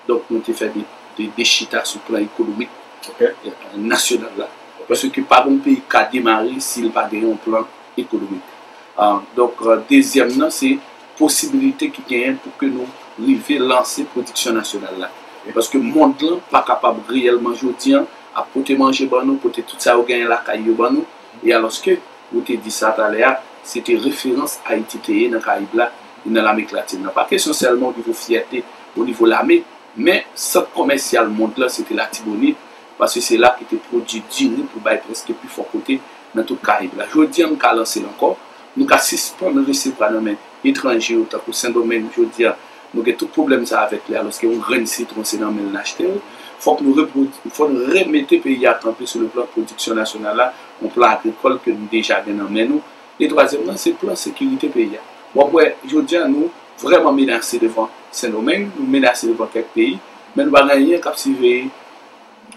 Donk, nou te fè de, de, de chita sou plan ekonomik, e, nasyonal la. Paske pa gen yon peyi k ka demare si l pa gen yon plan ekonomik. A, donk, a, dezyèm nan, se posibilite ki genyen pou ke nou rive lanse pwodiksyon nasyonal la. Paske mond lan pa kapab reyèlman jodi a ap pote manje ban nou, pote tout sa yo genyen lakay yo ban nou. E alòske, ou te di sa talè a, se te referans Ayiti te ye nan Karayib la, e nan Lamerik Latin nan. Pa kesyon sèlman o nivo fyète, o nivo lame, men sant komèsyal mond lan, se te Latibonit, paske se la ki te pwodui diri pou bay prèske pi fò kote nan tout Karayib la. Jodi a, nou ka lanse l ankò, nou ka sispann resevwa nan men etranje yo, tankou Sendomeng, jodi a, nou gen tout pwoblèm sa avèk li, alòske yon grenn sitwon se nan men l n achte l. Fòk nou repwodui, fò n remete peyi a kanpe sou le plan pwodiksyon nasyonal la, yon plan agrikòl ke nou deja gen nan men nou. E twazyèm nan, se plan sekirite peyi a. W ap wè, jodi a, nou vrèman menase devan Sendomeng, nou menase devan kèk peyi, men nou pa gen anyen k ap siveye,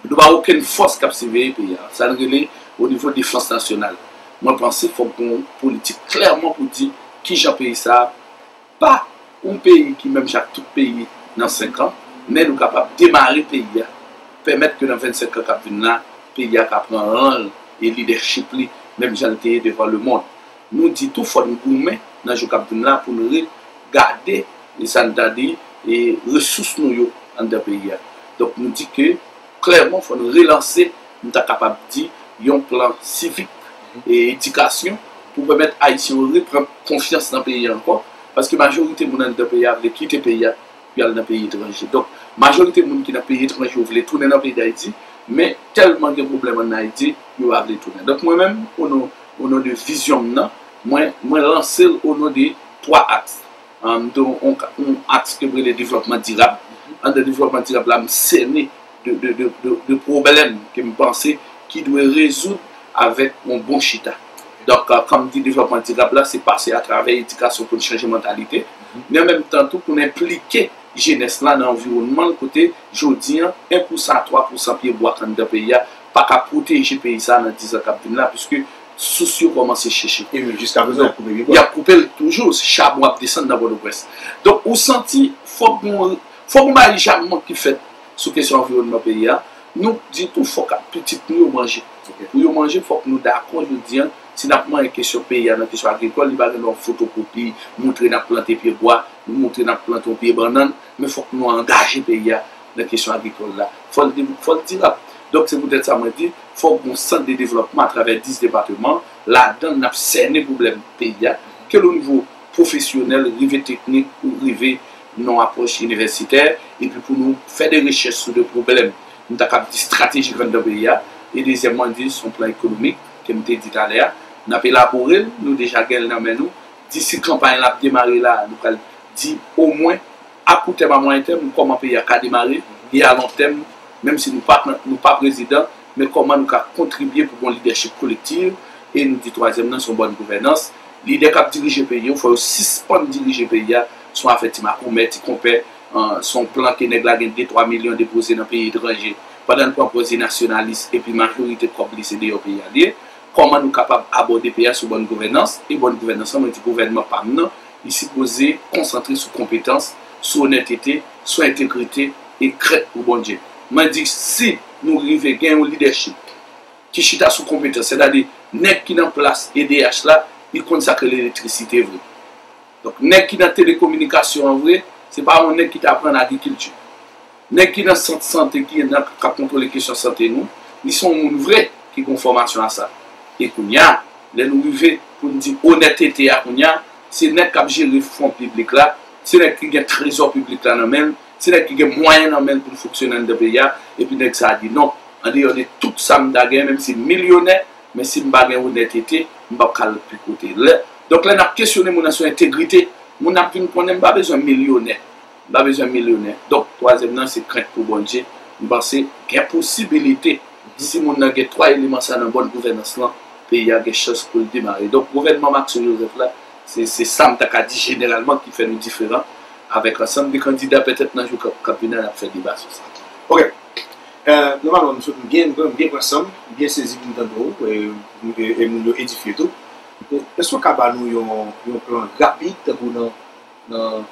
nou pa okenn fòs k ap siveye peyi a. Sa n rele o nivo defans nasyonal. Mwen panse fòk gen yon politik klèman pou di kijan peyi sa a pa yon peyi ki menm jan ak tout peyi nan senk an, men nou kapab demare peyi a, pèmèt ke nan vennsenk an k ap vin la, peyi a ka pran ran l e lidèchip li, menm jan l te ye devan lemonn. Nou di tou fò n goumen nan jou k ap vin la pou n regade e sa n ta di e resous nou yo anndan peyi a. Donk nou di ke klèman fò n relanse, m ta kapab di, yon plan sivik e edikasyon pou pèmèt Ayisyen yo reprann konfyans nan peyi a ankò. Paske majorite moun anndan peyi a vle kite peyi a pou y al nan peyi etranje. Donk, majorite moun ki nan peyi etranje yo vle tounen nan peyi Dayiti, men tèlman gen pwoblèm ann Ayiti, yo pa vle tounen. Donk mwen menm, o non, o non de vizyon m nan, mwen, mwen lanse l o non de twa aks. An, m te yon, yon aks ke m rele devlòpman dirab. Anndan devlòpman dirab la, m sène de, de, de, de, de pwoblèm ke m panse ki dwe rezoud avèk yon bon chita. Donk, kan m di devlòpman dirab la, se pase atravè edikasyon pou n chanje mantalite. Men an menm tan tou pou n enplike jenès la nan anviwònman l kote jodi an, en pousan a twa pousan pyebwa k anndan peyi a pa ka pwoteje peyi sa a nan diz an k ap vin la, piske sous yo kòmanse cheche. E menm jiska prezan, y ap koupe pyebwa. Y ap koupe l toujou, se chabon ap desann nan Pòtoprens. Donk, ou santi, fòk nou, fòk yon bagay jalman ki fèt sou kesyon anviwònman peyi a. Nou di tou fòk pitit nou yo manje. Pou yo manje, fòk nou dakò jodi an, si n ap manyen kesyon peyi a nan kesyon agrikòl, li pa gen dwa yon fotokopi, montre n ap plante pyebwa, montre n ap plante yon pye bannann, men fòk nou angaje peyi a nan kesyon agrikòl la. Fò l, fò l dirab. Donk, se poutèt sa mwen di, fòk gen yon sant de devlòpman atravè dis depatman, ladan l n ap sène pwoblèm peyi a, ke l o nivo pwofesyonèl, rive teknik, ou rive nan apwòch inivèsitè, epi pou nou fè de rechèch sou de pwoblèm. M ta kab di estratejik anndan peyi a, e dezyèmman, di s on plan ekonomik, ke m te di talè a, n ap elabore l, nou deja gen l nan men nou, disi kanpay la ap demare la, nou pral di omwen a kout tèm, a mwayen tèm, kòman peyi a ka demare, e a lon tèm, menm si nou pa, nou pa prezidan, men kòman nou ka kontribye pou gon lidèchip kolektif, e nou di twazyèm nan, se yon bòn gouvènans. Lidè k ap dirije peyi yo, fò yo sispann dirije peyi a, se yon afè ti makomè, ti konpè, se yon plan ke nèg la gen de twa milyon depoze nan peyi etranje, pandan l pran pòz li nasyonalis, epi majorite kòb li se deyò peyi a l ye. Kòman nou kapab abòde peyi a sou bòn gouvènans, e bòn gouvènans lan, mwen di gouvènman pa m nan, li sipoze konsantre sou konpetans, sou onètete, sou entegrite e krent pou Bondye. Mwen di si nou rive gen yon lidèchip ki chita sou konpetans, sètadi nèg ki nan plas E D H la, li konn sa k rele elektrisite vre. Donk, nèg ki nan telekominikasyon an vre, se pa yon nèg ki t aprann agrikilti. Nèg ki nan sant sante ki nan, k ap kontwole kesyon sante nou, li se yon moun vre ki gen fòmasyon a sa. E kounye a, lè nou rive pou n di onètete a kounye a, se nèg k ap jere fon piblik la, se nèg ki gen trezò piblik la nan men l, se nèg ki gen mwayen nan men l pou l fonksyone anndan peyi a, epi nèg sa a di non, andeyò de tout sa m ta gen, menm si m milyonè, men si m pa gen onètete, m p ap ka al pi kote. Lè, donk, lè n ap kesyone moun nan sou entegrite, moun ap vin konnen m pa bezwen milyonè. M pa bezwen milyonè. Donk, twazyèm nan, se krent pou Bondye. M panse gen posibilite, si moun nan gen twa eleman sa nan bòn gouvènans lan, peyi a gen chans pou l demare. Donk, gouvènman Maxo Joseph la, se, se sa m ta ka di jeneralman ki fè nou diferan avèk ansanm de kandida, petèt nan jou k ap, k ap vini a, n ap fè deba sou sa. Ok. Euh, nòmalman, m sot, m byen, m byen pran san m, m byen sezi pou m tande w, e, e, e moun yo edifye tou. E, èske w ka ba nou yon, yon plan rapid, tankou nan, nan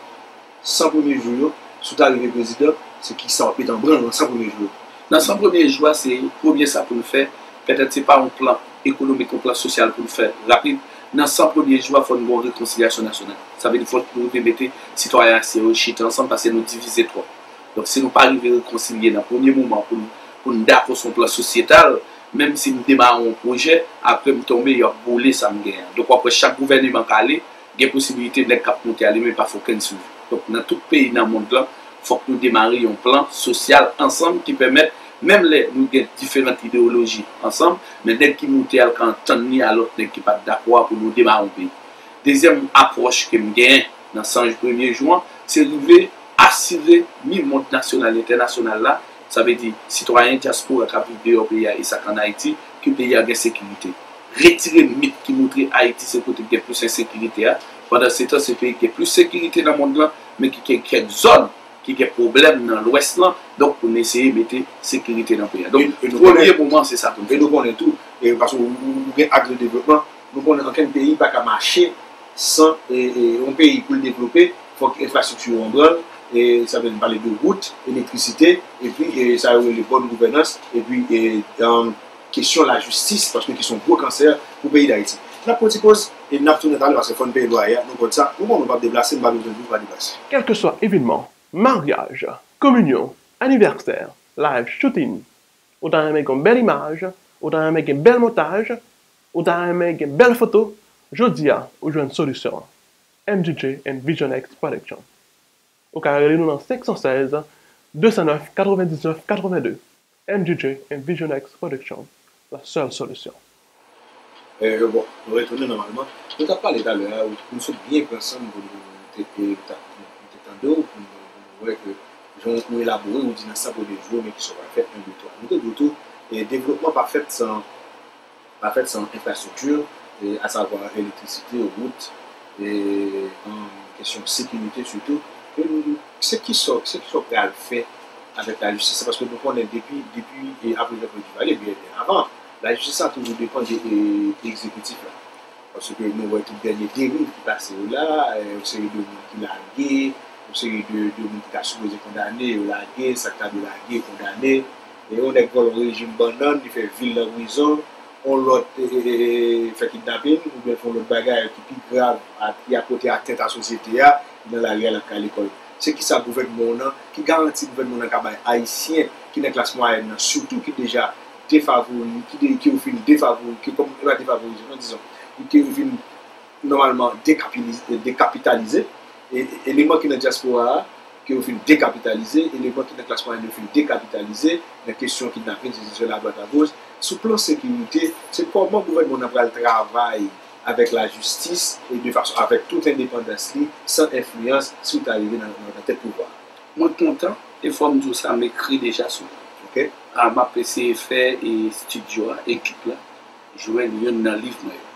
san premye jou yo, si w ta rive prezidan, se kisa w ap met an branl nan san premye jou yo? Nan san premye jou a, se premye sa pou n fè, petèt se pa yon plan ekonomik, yon plan sosyal pou n fè rapid. Nan san premye jou a, fò n gen yon rekonsilyasyon nasyonal. Sa vle di fò nou rive mete sitwayen ayisyen yo chita ansanm, paske nou divize twòp. Donk, si nou pa rive rekonsilye nan premye moman pou n, pou n dakò sou yon plan sosyetal, menm si m demare yon pwojè, apre m tonbe, y ap boule sa m genyen an. Donk, w ap wè chak gouvèneman k ale, gen posibilite nèg k ap monte a li menm pa fè okenn swivi. Donk, nan tout peyi nan mond lan, fòk nou demare yon plan sosyal ansanm ki pèmèt, menm lè nou gen diferan idewoloji ansanm, men nèg ki moute a l ka antann li a lòt nèg ki pa t dakò a pou nou demare yon peyi. Dezyèm apwòch ke m genyen nan san premye jou an, se rive asire mi mond nasyonal, entènasyonal la, sa vle di sitwayen dyaspora k ap viv deyò peyi a e sa k ann Ayiti, ke peyi a gen sekirite. Retire mit ki montre Ayiti se kote k gen plis ensekirite a, pandansetan se peyi k gen plis sekirite nan mond lan, men ki gen kèk zòn ki gen pwoblèm nan Lwès lan, donk pou n eseye mete sekirite nan peyi a. Donk, premye moman se sa pou n fè. E nou konnen tou, e, paske ou, ou, ou gen aks de devlopman, nou konnen okenn peyi pa ka mache san, e, e, yon peyi pou l devlope, Fòk enfrastrikti yo an branl, e sa vle di pale de wout, elektrisite, epi e, sa yo rele bòn gouvènans, epi e, um, kesyon lajistis, paske ki se yon gwo kansè pou peyi Dayiti. N ap pran ti poz, e n ap tounen talè, paske fò n peye lwaye a, nou konn sa, nou bon, nou p ap deplase, m pa bezwen di nou pa deplase. Kèlkeswa evènman, maryaj, kominyon, anivèsè, live shooting, ou ta renmen gen bèl imaj, ou ta renmen gen bèl montaj, ou ta renmen gen bèl foto, jodi a, ou jwenn solisyon an. M G J and Vision X Production. Ou ka rele nou nan senk san sèz, de san nèf, katrevendiznèf, katrevenndi. M G J and Vision X Production, la seule solution. E, bon, nou retounen nòmalman. Nou t ap pale talè a, ou, nou sot byen pran san nou pou nou te, e, ta, nou te tande w, pou nou, pou nou wè ke jan ou elabore, ou di nan san premye jou, men ki sa w pral fè, en, de, twa. Nou te di w tou, e, devlopman pa fèt san pa fèt san enfrastrikti, e, asavwa elektrisite, wout, e, an kesyon sekirite sitou. E, se kisa, se kisa w pral fè avèk lajistis la? Paske nou konnen depi, depi, e, apre Jean Claude Duvalier, byen, byen avan, lajistis la toujou depann de, e, egzekitif la. Paske nou wè tout dènye deriv ki pase yo la, e, yon seri de moun ki lage, yon seri de, de moun ki ta sipoze kondane, yo lage, sa k ta dwe lage, kondane. E yon nèg vòlè yon rejim bannann, li fè vil nan prizon, yon lòt, e, e, e, e, fè kidnapin, oubyen fè yon lòt bagay ki pi grav, a, ki a pote atènt a sosyete a, li nan lari a, l ap kay lekòl. Se kisa gouvènman w nan, ki garanti gouvènman w nan ka bay Ayisyen ki nan klas mwayèn nan, sitou ki deja defavori-, ki de-, ki yo fin defavori-, ki kòm, e pa defavorize, non, dizon, ki yo fin nòmalman dekapitalize, dekapitalize, e, e, eleman ki nan dyaspora a, ke yo fin dekapitalize, eleman ki nan klas mwayèn yo fin dekapitalize, nan kesyon kidnapin, sesi, sela, adwat, agoch. Sou plan sekirite, se kòman gouvènman nan pral travay avèk lajistis e de fason, avèk tout endepandans li, san enfliyans, si w ta rive nan, nan, nan tèt pouvwa a. Mwen kontan, e fò m di w sa, m ekri deja sou li. Ok. A, m ap eseye fè, e, estidyo a, ekip la, jwenn youn nan liv mwen yo.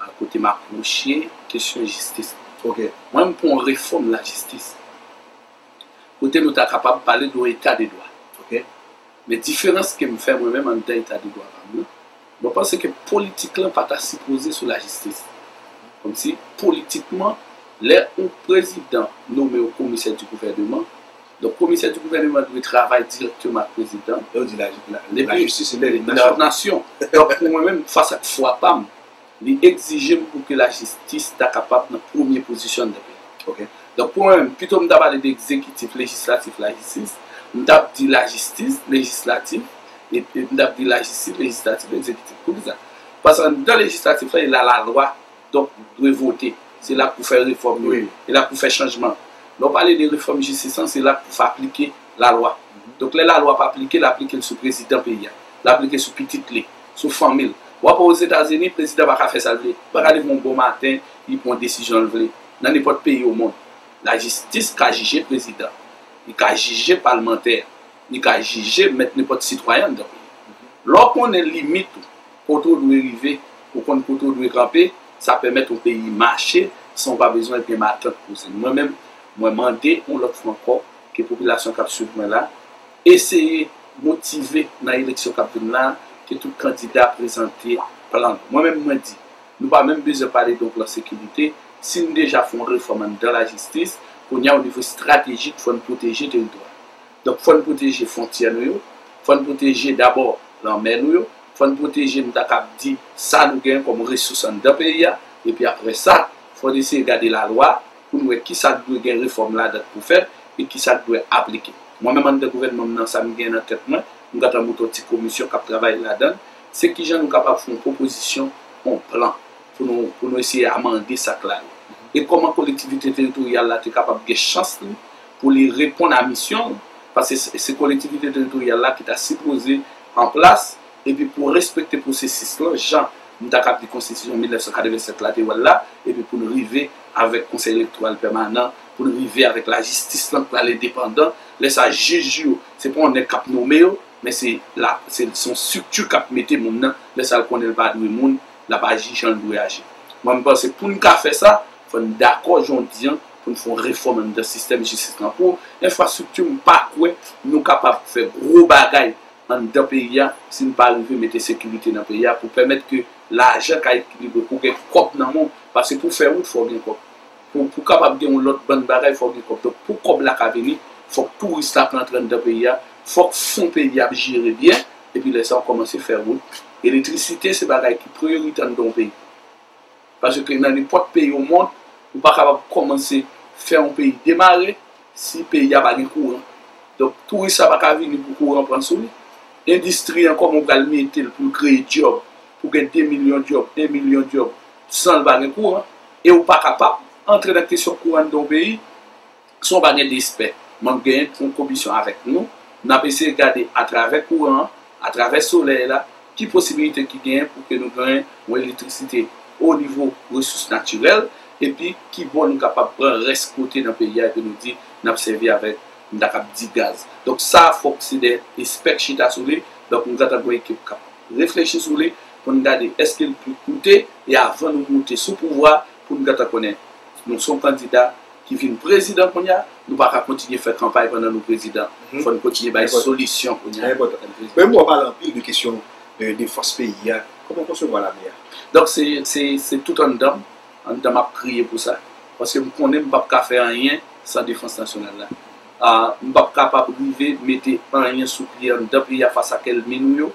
A, kote m apwoche kesyon jistis. Ok. Mwen, m pou yon refòm lajistis. Kote nou ta kapab pale de yon eta de dwa. Ok. Men diferans ke m fè mwen menm anndan eta de dwa pa m nan, mwen panse ke politik lan pa ta sipoze sou lajistis. Kòmsi politikman, lè yon prezidan nome yon komisè di gouvèneman, donk komisè di gouvèneman dwe travay dirèkteman ak prezidan. Lè w di la, la, epi lajistis, se lè nasyon. Donk pou mwen menm, fas ak fwa pa m, li egzije m pou ke lajistis ta kapab nan premye pozisyon anndan peyi a. Ok. Donk, pou mwen menm, pito m ta pale de egzekitif, lejislatif, lajistis, m t ap di lajistis, lejislatif, e, e m t ap di lajistis, lejislatif, egzekitif. Poukisa? Paske anndan lejislatif la, e la lalwa, donk, dwe vote. Se la pou fè refòm yo. Wi. E la pou fè chanjman. Lè w pale de refòm jistis lan, se la pou fè aplike lalwa. Mhm. Donk, lè lalwa pa aplike, l aplike l sou prezidan peyi a. L aplike sou pitit li, sou fanmi l. W ap wè Ozetazini, prezidan pa ka fè sa l vle. Li pa ka leve yon bon maten, li pran yon desizyon l vle. Nan nenpòt peyi omonn, lajistis ka jije prezidan. Li ka jije palmantè. Li ka jije mèt nenpòt sitwayen anndan peyi. Lè w konnen limit ou, kote w dwe rive, ou konn kote w dwe kanpe, sa pèmèt yon peyi mache san w pa bezwen gen matant pou sen. Mwen menm, mwen mande yon lòt fwa ankò ke popilasyon k ap swiv mwen la, eseye motive nan eleksyon k ap vin la, ke tout kandida prezante plan yo. Mwen menm, mwen di, nou pa menm bezwen pale de yon plan sekirite, si n deja fè yon refòm anndan lajistis, kounye a, o nivo estratejik, fò n pwoteje teritwa a. Donk, fò n pwoteje fwontyè nou yo, fò n pwoteje dabò lanmè nou yo, fò n pwoteje, m ta kab di, sa nou genyen kòm resous anndan peyi a, epi apre sa, fò n eseye gade lalwa pou n wè kisa k dwe gen refòm ladan l pou fèt e kisa k dwe aplike. Mwen menm anndan gouvènman m nan, sa m gen nan tèt mwen, m gentan monte yon ti komisyon k ap travay ladan l, se kijan nou kapab fè yon pwopozisyon, yon plan pou nou, pou nou eseye amande sa k la yo. E kòman kolektivite teritoryal la te kapab gen chans li pou li reponn a misyon l, paske se, se kolektivite teritoryal la ki ta sipoze an plas, epi pou respekte pwosesis lan, jan m ta kab di konstitisyon mil nèf san katrevennsèt la te wè l la, epi pou n rive avèk konsèy elektoral pèmanan, pou n rive avèk lajistis lan k pral endepandan, lè sa jij yo, se pa yon nèg k ap nonmen yo, men se la, se, se yon estrikti k ap mete moun nan, lè sa l konnen l pa dwe moun, l ap aji jan l dwe aji. Mwen, m panse pou n ka fè sa, fò n dakò jodi an pou n fè yon refòm anndan sistèm jistis lan. Pou enfrastrikti, m pa kwè nou kapab fè gwo bagay anndan peyi a si n pa rive mete sekirite nan peyi a pou pèmèt ke lajan ka ekilibre, pou gen kòb nan men w. Paske pou fè wout, fò w gen kòb. Pou, pou kapab gen yon lòt bann bagay, fòk gen kòb. Donk, pou kòb la ka vini, fòk touris la ka antre anndan peyi a, fòk fon peyi a ap jere byen, epi lè sa a, w kòmanse fè wout. Elektrisite, se bagay ki priyorite anndan yon peyi. Paske nan nenpòt peyi o mond, ou pa kapab kòmanse fè yon peyi demare si peyi a pa gen kouran. Donk, touris la pa ka vini pou kouran pran sou li. Endistri an, kòman w pral mete l pou l kreye djòb, pou gen de milyon djòb, en milyon djòb, san l pa gen kouran? E ou pa kapab antre nan kesyon kouran anndan yon peyi san w pa gen de espè. M ap genyen yon komisyon avèk nou. N ap eseye gade atravè kouran an, atravè solèy la, ki posibilite ki genyen pou ke nou genyen yon elektrisite o nivo resous natirèl, epi ki bò nou kapab pran rès kote nan peyi a, epi nou di n ap sèvi avèk, m ta kab di gaz. Donk sa, fòk se de espè k chita sou li. Donk nou gentan gen yon ekip k ap reflechi sou li pou n gade èske l pou koute, e avan nou moute sou pouvwa, pou n gentan konnen nou se yon kandida ki vin prezidan kounye a, nou pa ka kontinye fè kanpay pandan nou prezidan. Fò n kontinye bay solisyon kounye a. Men bon, w pale anpil de kesyon de defans peyi a. Kòman w konsevwa lame a? Donk se, se, se tout anndan m. Anndan m ap kriye pou sa. Paske m konnen m p ap ka fè anyen san defans nasyonal la. Ah, m p ap kapab rive mete anyen sou pye anndan peyi a fas ak ènmi nou yo,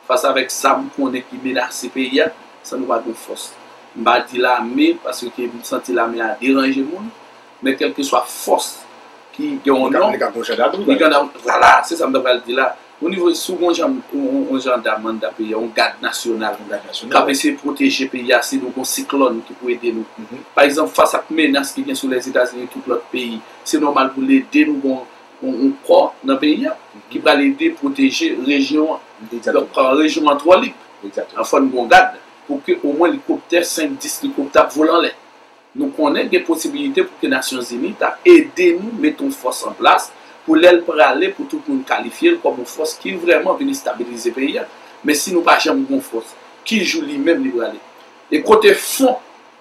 fas avèk sa m konnen ki menase peyi a, san nou pa gen fòs. M pa di lame, paske m santi lame a deranje moun, men kèlkeswa fòs ki gen yon non, li ka gon jandam, li ka gon, vwala, se sa m ta pral di la. O nivo, si w gon jan, yon, yon jandam anndan peyi a, yon gad nasyonal, yon gad nasyonal, k ap eseye pwoteje peyi a si nou gon siklòn ki pou ede nou. Pa egzanp, fas ak menas ki gen sou Lèzetazini e tout lòt peyi, se nòmal pou l ede nou gon yon, yon kò nan peyi a ki pral ede pwoteje rejyon an. Donk, rejyon an twò lib. Fò n gon gad pou ke omwen elikoptè, senk, dis elikoptè ap vole anlè. Nou konnen gen posibilite pou ke Nasyonzini ta ede nou mete yon fòs an plas pou lè l prale, pou tout moun kalifye l kòm yon fòs ki vrèman vin estabilize peyi a. Men si nou pa janm gon fòs, ki jou li menm li prale? E kote fon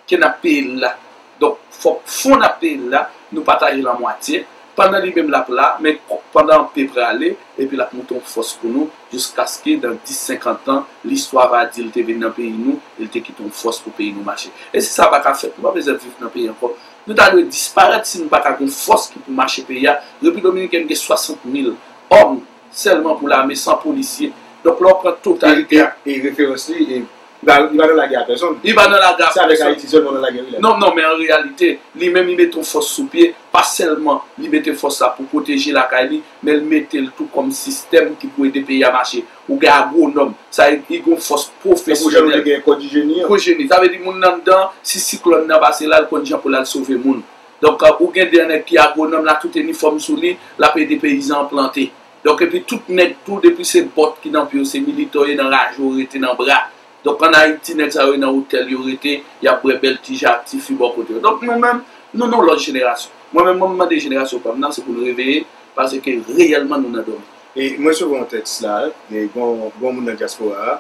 ke n ap peye l la? Donk, fòk fon n ap peye l la, nou pataje l an mwatye, pandan li menm l ap la, men pandan an pe prale, epi l ap moute yon fòs pou nou, jiskaske dan dis, senkant an, listwa va di l te vin nan peyi nou, e l te kite yon fòs pou peyi nou mache. E si sa pa ka fèt, nou pa bezwen viv nan peyi ankò. Nou ta dwe disparèt si nou pa ka gen yon fòs ki pou mache peyi a. Repiblik Dominikèn gen swasant mil òm sèlman pou lame, san polisye. Donk, lè w pran totalite. E, e, e referans li, e Li pa, li pa nan lagè a pèsonn. Li pa nan lagè a pèsonn. Se avèk Ayiti sèlman nan lagè, wi, la. Non, non, men an reyalite, li menm li mete yon fòs sou pye, pa sèlman li mete fòs la pou pwoteje lakay li, men l mete l tou kòm sistèm ki pou ede peyi a mache. Ou gen agwonòm, sa vle di, li gen yon fòs pwofesyonèl. Tankou jan nou te gen kò di jeni an. Kò jeni. Sa vle di, moun nan anndan, si siklòn nan pase la, l konn jan pou l al sove moun. Donk, ou gen de nèg ki agwonòm, l a tout inifòm sou li, l ap ede peyizan an plante. Donk, epi tout nèg tou, depi se bòt ki nan pye yo, se militè yo ye, nan raje yo rete, nan bra. Donk, ann Ayiti, nèg sa yo nan otèl yo rete, y ap bwè bèl ti ja ak ti fi bò kote yo. Donk, nou menm, nou nan yon lòt jenerasyon. Mwen menm, mwen mande jenerasyon pa m nan, se pou n reveye, paske reyèlman nou nan dòmi. E mwen resevwa yon tèks la, e gon, gon moun nan dyaspora a,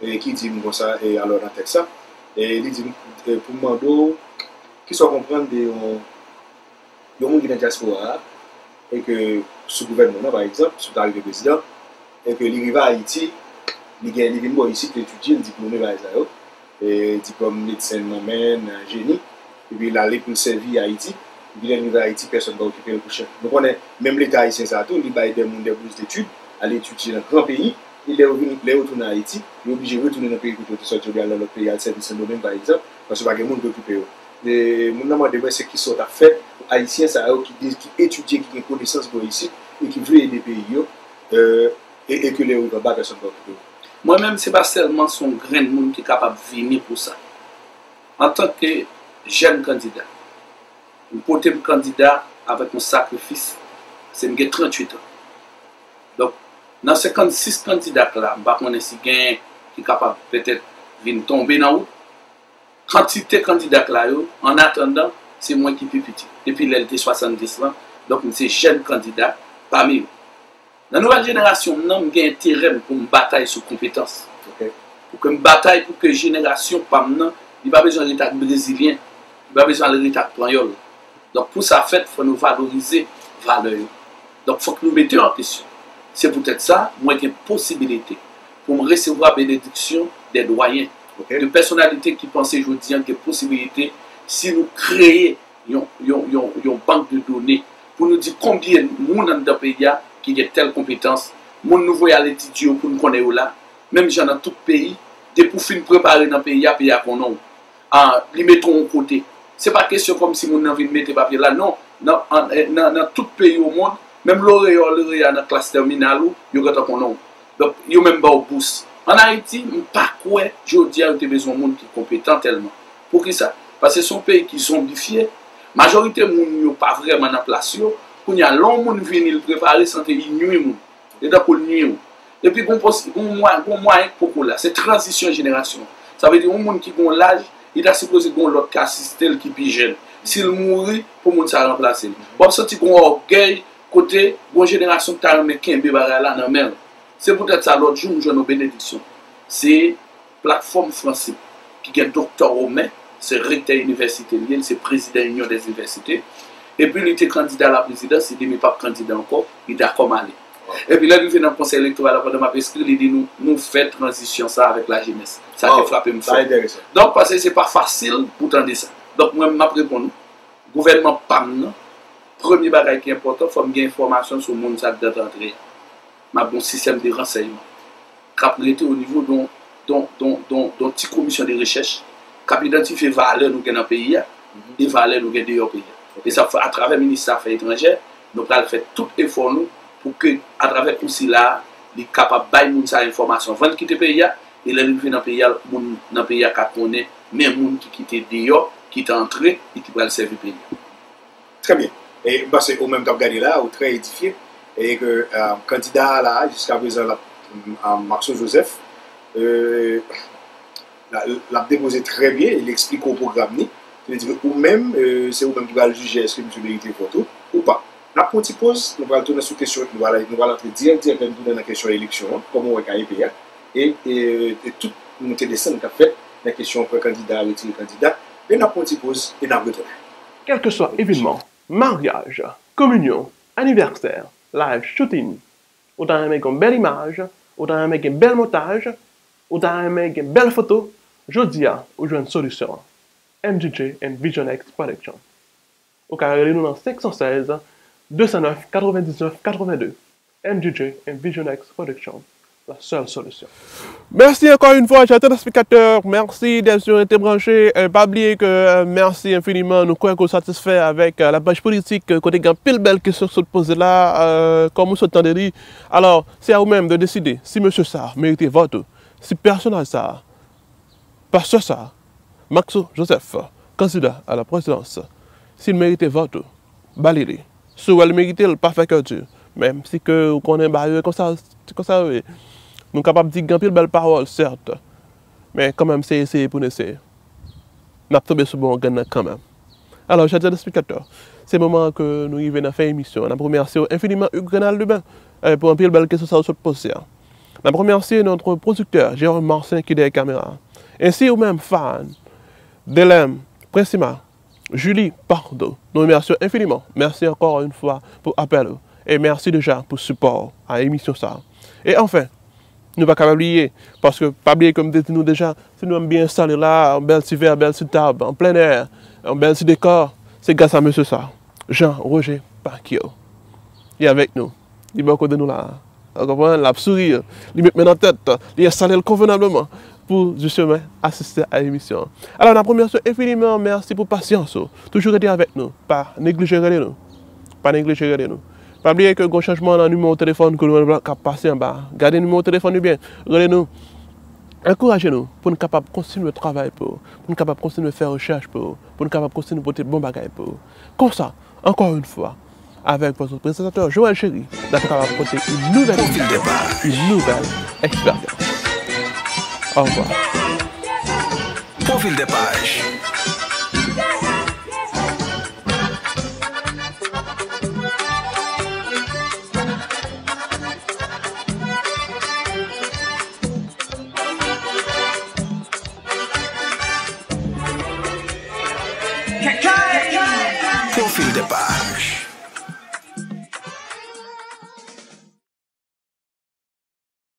e ki di m konsa, e alò nan tèks la, e li di m, e pou m mande w, kisa w konprann de yon yon moun ki nan dyaspora a, e ke sou gouvènman nan, pa egzanp, si w ta rive prezidan, e ke li rive Ayiti, li gen, li vin bò isit, li etidye, li diplome, bagay sa yo, e diplòm medsen nan men l, nan jeni, epi l ale pou l sèvi Ayiti, epi lè l rive Ayiti, pèsonn pa okipe l pou chen. Nou konnen, menm Leta ayisyen sa a tou, li bay de moun de bous detid, al etidye nan gran peyi, e lè yo vin, lè yo tounen Ayiti, yo oblije retounen nan peyi kote yo te sòti, oubyen al nan lòt peyi, al sèvi Sendomeng, pa egzanp, paske pa gen moun ki okipe yo. E moun nan mande mwen se kisa w t ap fè pou Ayisyen sa yo ki, ki etidye, ki gen konesans bò isit e ki vle ede peyi yo, e, e ke lè yo rive anba, pèsonn pa okipe yo. Mwen menm, se pa sèlman se yon grenn moun ki kapab vini pou sa. Antanke jèn kandida, m pote m kandida avèk yon sakrifis, se m gen tranntuit an. Donk, nan senkannsis kandida k la, m pa konnen si genyen ki kapab petèt vin tonbe nan wout. Kantite kandida k la yo, an atandan, se mwen ki pi piti. Depi lè l te swasanndis lan, donk m se jèn kandida pami yo. Nan nouvèl jenerasyon m nan, m gen enterè m pou m batay sou konpetans. Pou ke m batay pou ke jenerasyon pa m nan, li pa bezwen ret ak Brezilyen, li pa bezwen al ret ak Panyòl. Donk, pou sa fèt, fò nou valorize valè yo. Donk, fòk nou mete yo an kesyon. Se poutèt sa, mwen gen posibilite pou m resevwa benediksyon de dwayen, de pèsonalite ki panse jodi a gen posibilite, si nou kreye yon, yon, yon, yon bank de done pou nou di konbyen moun anndan peyi a ki gen tèl konpetans, moun nou voye al etidye yo pou n konnen yo la, menm jan nan tout peyi, depi w fin prepare nan peyi a, peyi a konnen w. Ah, li mete w yon kote. Se pa kesyon kòmsi moun nan vin mete papye la, non. Nan, an, nan, nan tout peyi o mond, menm loreya, loreya nan klas tèminal ou, yo gentan konnen w. Donk, yo menm ba w bous. Ann Ayiti, m pa kwè jodi a yo te bezwen moun ki konpetan tèlman. Poukisa? Paske se yon peyi ki zonbifye. Majorite moun yo pa vrèman nan plas yo. Kounye a, lè yon moun vini, l prepare, santi li nwi moun. Li tankou l nwi w. Epi gon pos, gon mwa, gon mwayen k poko la. Se tranzisyon jenerasyon. Sa vle di, yon moun ki gon laj, li ta sipoze gon lòt k asiste l ki pi jèn. Si l mouri, pou moun sa ranplase l. W ap santi gon ògèy kote gon jenerasyon ki ta renmen kenbe bagay la nan men l. Se poutèt sa, lòt jou, m jwenn yon benediksyon. Se platfòm Fransip ki gen Doktè Romain, se rektè inivèsite l ye, l se prezidan Inyon dè Inivèsite. Epi li te kandida a la prezidans, li di, "M p ap kandida ankò," li dakò m ale. Epi lè l rive nan konsèy elektoral la, pandan m ap enskri, li di, "Nou, nou fè tranzisyon sa avèk lajenès." Sa te frape m fò. Donk, paske se pa fasil pou tande sa. Donk, mwen, m ap reponn ou. Gouvènman pa m nan, premye bagay ki enpòtan, fò m gen enfòmasyon sou moun sa k gentan antre a. M ap gen yon sistèm de ransèyman k ap rete o nivo de yon, de yon, de yon, de yon, de yon ti komisyon de rechèch k ap idantifye valè nou gen nan peyi a e valè nou gen deyò peyi a. E sa fè, atravè minis afè etranjè, nou pral fè tout efò nou pou ke, atravè konsila a, li kapab bay moun sa enfòmasyon anvan l kite peyi a, e lè l rive nan peyi a, moun nan peyi a ka konnen men moun ki kite deyò, ki te antre e ki pral sèvi peyi a. Trè byen. E m panse ou menm k ap gade la, ou trè edifye, e ke, e, kandida a la, jiska prezan, l ap, e, Maxo Joseph, e, la, l ap depoze trè byen, e li eksplike w pwogram li. Sa vle di ke ou menm, e, se ou menm ki pral jije èske misye merite vòt ou, ou pa. N ap pran yon ti poz, nou pral tounen sou kesyon, nou pral, nou pral antre dirèk, dirèk, nou tounen nan kesyon eleksyon an, kòman w wè K E P a, e, e, e tout moute desann k ap fèt nan kesyon pran kandida, retire kandida, men n ap pran yon ti poz e n ap retounen. Kèlkeswa evènman, maryaj, kominyon, anivèsè, live shooting, ou ta renmen gen bèl imaj, ou ta renmen gen bèl montaj, ou ta renmen gen bèl foto, jodi a, ou jwenn solisyon an. M G J and Vision X Production. Ou ka rele nou nan senk san sèz, de san nèf, katrevendiznèf, katrevenndez. M G J and Vision X Production, la seule solution. Mèsi ankò yon fwa, chè telespektatè. Mèsi dèske w rete branche. E pa bliye ke, e, mèsi enfiniman. Nou kwè ke w satisfè avèk, e, lapaj politik, e, kote gen anpil bèl kesyon k sot poze la, e, kòm ou sot tande li. Alò, se a ou menm de deside si mesye sa a merite vòt ou, si pèsonaj sa a, pastè sa a, Maxo Joseph, kandida a la prezidans, si l merite vòt ou, ba li li. Si w wè l merite l, pa fè kè di. Menm si ke ou konnen bagay yo konsa, se konsa yo ye. Nou kapab di gen anpil bèl pawòl, sèt, men kanmenm se eseye pou n eseye. N ap tonbe sou bon grenn nan kanmenm. Alò, chè telespektatè, se moman ke nou rive nan fen emisyon an. N ap remèsye w enfiniman, Hugues Renald Lubin, e, pou anpil bèl kesyon sa w sot poze a. N ap remèsye notre producteur, Jérôme Marcin, ki dèyè kamera. Ensi ou menm, Fan, Delem, Prensima, Julie, Pardo. Nou remèsye w enfiniman. Mèsi ankò yon fwa pou apèl ou. E mèsi deja pou sipò w a emisyon sa a. E anfen, nou pa ka pa bliye, paske pa bliye ke m te di nou deja, si nou menm byen enstale la, yon bèl ti vè, bèl ti tab, an plen è, yon bèl ti dekò, se gras a mesye sa, Jean Roger Pacquiao. Li avèk nou. Li bò kote nou la. Ou konprann? L ap souri. Li met men nan tèt. Li enstale l konvenableman pou, jisteman, asiste a emisyon an. Alò, n ap remèsye w enfiniman. Mèsi pou pasyans ou. Toujou rete avèk nou. Pa neglije rele nou. Pa neglije rele nou. Pa bliye ke gon chanjman nan nimewo telefòn ke nou k ap pase anba a. Gade nimewo telefòn ou byen. Rele nou. Ankouraje nou pou n kapab kontinye travay pou ou. Pou n kapab kontinye fè rechèch pou ou. Pou n kapab kontinye pote bon bagay pou ou. Konsa, ankò yon fwa, avèk vòt prezantatè Joël Chéry, n ap kapab pote yon nouvèl emisyon, yon nouvèl eksperyans. Au revoir. Pwofil de paj. Pwofil de paj.